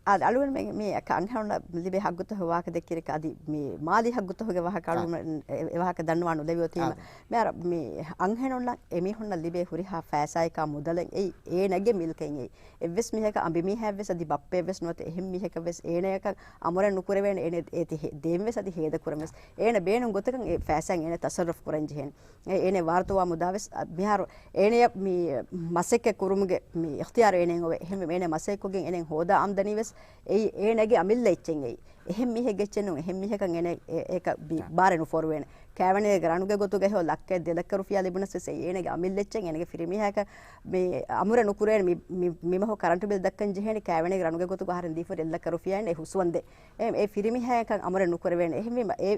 އާ، އަޅުގަނޑުމެން މި އަންހެނުންނަށް ލިބޭ ހައްގުތަކުގެ ވާހަކަ ދެއްކި އަދި މި މާލީ ހައްގުތަކުގެ ވާހަކަ އާ. އަޅުގަނޑުމެން އެ، އެ ވާހަކަ ދަންނަވާން އުޅެވި އޮތީމަ. އާ. މިހާރު މި އަންހެނުންނަށް އެމީހުންނަށް ލިބޭ ހުރިހާ ފައިސާއެއް މުދަލެއް އެއީ އޭނަގެ މިލްކެއް އެއީ. އެއްވެސް މީހަކަށް އަނބިމީހާއެއްވެސް އަދި ބައްޕައެއްވެސް ނުވަތަ އެހެން މީހަކަށްވެސް އޭނަޔަކަށް އަމުރެއް ނުކުރެވޭނެ. އޭނަ އޭތި ހެ-، ދޭންވެސް އަދި ހޭދަ ކުރަންވެސް. އޭނަ ބޭނުން ގޮތަކަށް އެ ފައިސާއިން އޭނަ ތަޞައްރަފް ކުރަން ޖެހޭނެ. އެ-، އޭނަ ވާރުތުވާ މުދާވެސް، އަ، މިހާރު އޭނަޔަށް މި މަސައްކަތް ކުރުމުގެ މި އިޚްތިޔާރު އޭނައެއް އޮވޭ. އެހެންވެ އޭނަ މަސައްކަތްކޮށްގެން އޭނަ ހޯދާ އާމްދަނީވެސް އެއީ އޭނަގެ އަމިއްލަ އެއްޗެއް އެއީ. އެހެން މީހެއްގެ އެއްޗެއް ނޫން. އެހެން މީހަކަށް އޭނަ އެ-، އޭކަ ބި-، އާ. ބާރެއް ނުފޯރުވޭނެ. ކާވެނީގެ ރަނުގެ ގޮތުގަ ހެޔޮ ލައްކަ ދެ ލައްކަ ރުފިޔާ ލިބުނަސް ވެސް އެއީ އޭނަގެ އަމިއްލަ އެއްޗެއް. އޭނަގެ ފިރިމީހަކަށް މި އަމުރެއް ނުކުރޭނެ. މި، މި، މި މަހު ކަރަންޓު ބިލް ދައްކަން ޖެހޭނެ. ކާވެނީގެ ރަނުގެ ގޮތުގަ އަހަރެން ދީފަ ރެއްލައްކަ ރުފިޔާ އެއީ ހުސްވަންދެއް. އެ، އެ ފިރިމީހާޔަކަށް އަމުރެއް ނުކުރެވޭނެ. އެހެންވީމަ، އެ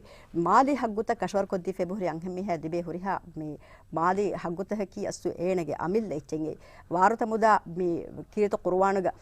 މާލީ ހައްގުތައް ކަށަވަރުކޮށްދީފަ އެބަހުރި އަންހެން މީހާ ލިބޭ ހުރިހާ މި މާލީ ހައްގުތަކަކީ އަސްލު އޭނަގެ އަމިއްލަ އެއްޗެއް އެއީ. ވާރުތަ މުދާ މި ކީރިތި ޤުރުއާނުގަ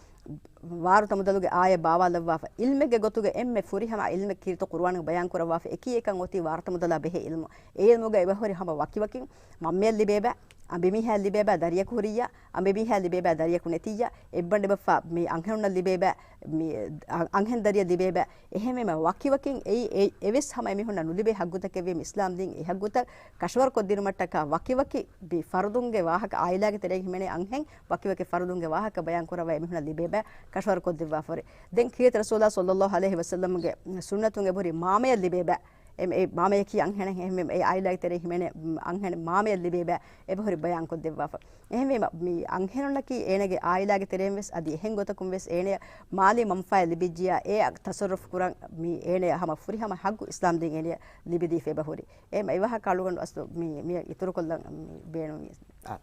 ވާރުތަ މުދަލުގެ އާޔަތް ބާވާލައްވާފަ، ޢިލްމެއްގެ ގޮތުގަ އެންމެ ފުރިހަމަ ޢިލްމެއް ކީރިތި ޤުރުއާނުގަ ބަޔާން ކުރައްވާފަ، އެކީ އެކަން އޮތީ ވާރުތަ މުދަލާ ބެހޭ ޢިލްމު. އެ ޢިލްމުގަ އެބަހުރި ހަމަ ވަކިވަކިން މަންމަޔަށް ލިބޭބަ، އަނބިމީހާ ލިބޭބަ، ދަރިޔަކު ހުރިއްޔާ، އަނބިމީހާ ލިބޭބަ، ދަރިޔަކު ނެތިއްޔާ، އެއްބަނޑެބަފާ މި އަންހެނުންނަށް ލިބޭބަ، މި އަ-، އަންހެން ދަރިޔަށް ލިބޭބަ، އެހެންވީމަ ވަކިވަކިން އެއީ އެ-، އެވެސް ހަމަ އެމީހުންނަށް ނުލިބޭ ޙައްގުތަކެއްވީމަ އިސްލާމް ދީން އެ ޙައްގުތައް ކަށަވަރުކޮށްދިނުމަށްޓަކާ ވަކިވަކި މި ފަރުދުންގެ ވާހަކަ ޢާއިލާގެ ތެރެއިން ހިމެނޭ އަންހެން ވަކިވަކި ފަރުދުންގެ ވާހަކަ ބަޔާން ކުރައްވާ އެމީހުންނަށް ލިބޭބަ ކަށަވަރުކޮށްދެއްވާފަ ހުރި. ދެން ކީރިތި ރަސޫލާ ޞައްލައްލާހު ޢަލައިހި ވަސައްލަމްގެ ސުންނަތުން އެބަހުރި މާމަޔަށް ލިބޭބަ، އެ، އެ މާމަޔަކީ އަންހެނެއް، އެހެންވެ އެ ޢާއިލާގެ ތެރެއިން ހިމެނޭ އަންހެނެއް މާމަޔަށް ލިބޭބަ އެބަހުރި ބަޔާންކޮށްދެއްވާފަ. އެހެންވީމަ މި އަންހެނުންނަކީ އޭނަގެ ޢާއިލާގެ ތެރެއިން ވެސް އަދި އެހެން ގޮތަކުން ވެސް އޭނަޔަށް މާލީ މަންފާއެއް ލިބިއްޖިޔާ އެއަށް ތަޞައްރުފު ކުރަން މި އޭނަޔަށް ހަމަ ފުރިހަމަ ޙައްގު އިސްލާމް ދީން އޭނަޔަށް ލިބިދީފަ އެބަހުރި. އެ މަ-، އެވާހަކަ އަޅުގަނޑު އަސްލު މި، މި އިތުރުކޮށްލަން މި ބޭނުންވި. އާ.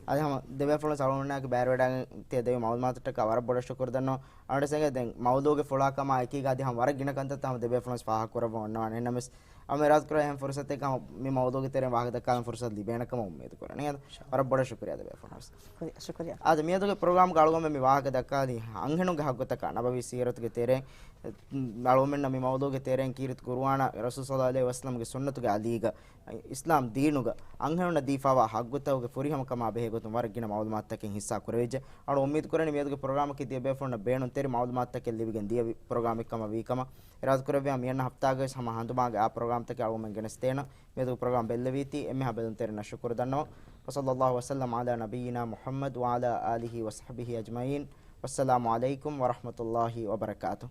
އަދި ހަމަ ދެބޭފުޅުން ސަލޫނާގެ ބައިވެރިވެވަޑައިގެން ތިޔަ ދެވި މަޢުލޫމާތުތަކަށް ވަރަށް ބޮޑަށް ޝުކުރު ދަންނަވަން. އަޅުގަނޑު އެނގޭ ދެން މައުޟޫގެ ފުޅާކަމާ އެކީގަ އަދި ހަމަ ވަރަށް ގިނަ ކަންތައްތައް ހަމަ ދެބޭފުޅުން ފާހަގަކުރައްވަން އޮންނަވާނެ. އެހެންނަމަވެސް ހަމަ އިރާދަކުރާ އެހެން ފުރުސަތެއް ހަމަ މި މައުޟޫގެ ތެރެއިން ވާހަކަ ދައްކާލަން ފުރުސަތު ލިބޭނެ ކަމަށް އުއްމީދު ކުރަނީ. އަދި ވަރަށް ބޮޑަށް ޝުކުރިއްޔާ ދެބޭފުޅުން. ޝުކުރިއްޔާ، ޝުކުރިއްޔާ. އާދެ، މިއަދުގެ ޕްރޮގްރާމްގަ އަޅުގަނޑު މި ވާހަކަ ދައްކާލީ އަންހެނުންގެ ޙައްގުތަކާ ނަބަވީ ސީރަތުގެ ތެރެއިން. އަޅުގަނޑުމެންނަށް މި މައުޟޫގެ ތެރެއިން ކީރިތި ޤުރުއާނާ ރަސޫލު ޞައްލައްލާހު ޢަލައިހި ވަސައްލަމްގެ ސުންނަތުގެ އަލީގަ އިސްލާމް ދީނުގަ އަންހެނުންނަށް ދީފާވާ ޙައްގުތަކުގެ ފުރިހަމަކަމާ ބެހޭ ގޮތުން ވަރަށް ގިނަ މަޢުލޫމާތުތަކެއް ހިއްސާ ކުރެވިއްޖެ. އަޅު އުއްމީދު ކުރަނީ މިއަދުގެ ޕްރޮގްރާމަކީ ތިޔަބޭފުޅުންނަށް ބޭނުންތެރި މަޢުލޫމާތުތަކެއް ލިބިގެން ދިޔަ ވި-، ޕްރޮގްރާމެއް ކަމަށް ވީ ކަމަށް. އިރާދަކުރެއްވިޔާ މިއަންނަ ހަފްތާގަވެސް ހަމަ ހަނދުމާގެ އާ ޕްރޮގްރާމްތަކެއް އަޅުގަނޑުމެން ގެނެސްދޭނަން. މިއަދުގެ ޕްރޮގްރާމް ބެއްލެވީތީ އެންމެހާ ބެލުންތެރިންނަށް ޝުކުރު ދަންނަވަން. وصلى الله وسلم على نبينا محمد وعلى آله وصحبه أجمعين. والسلام عليكم ورحمة الله وبركاته.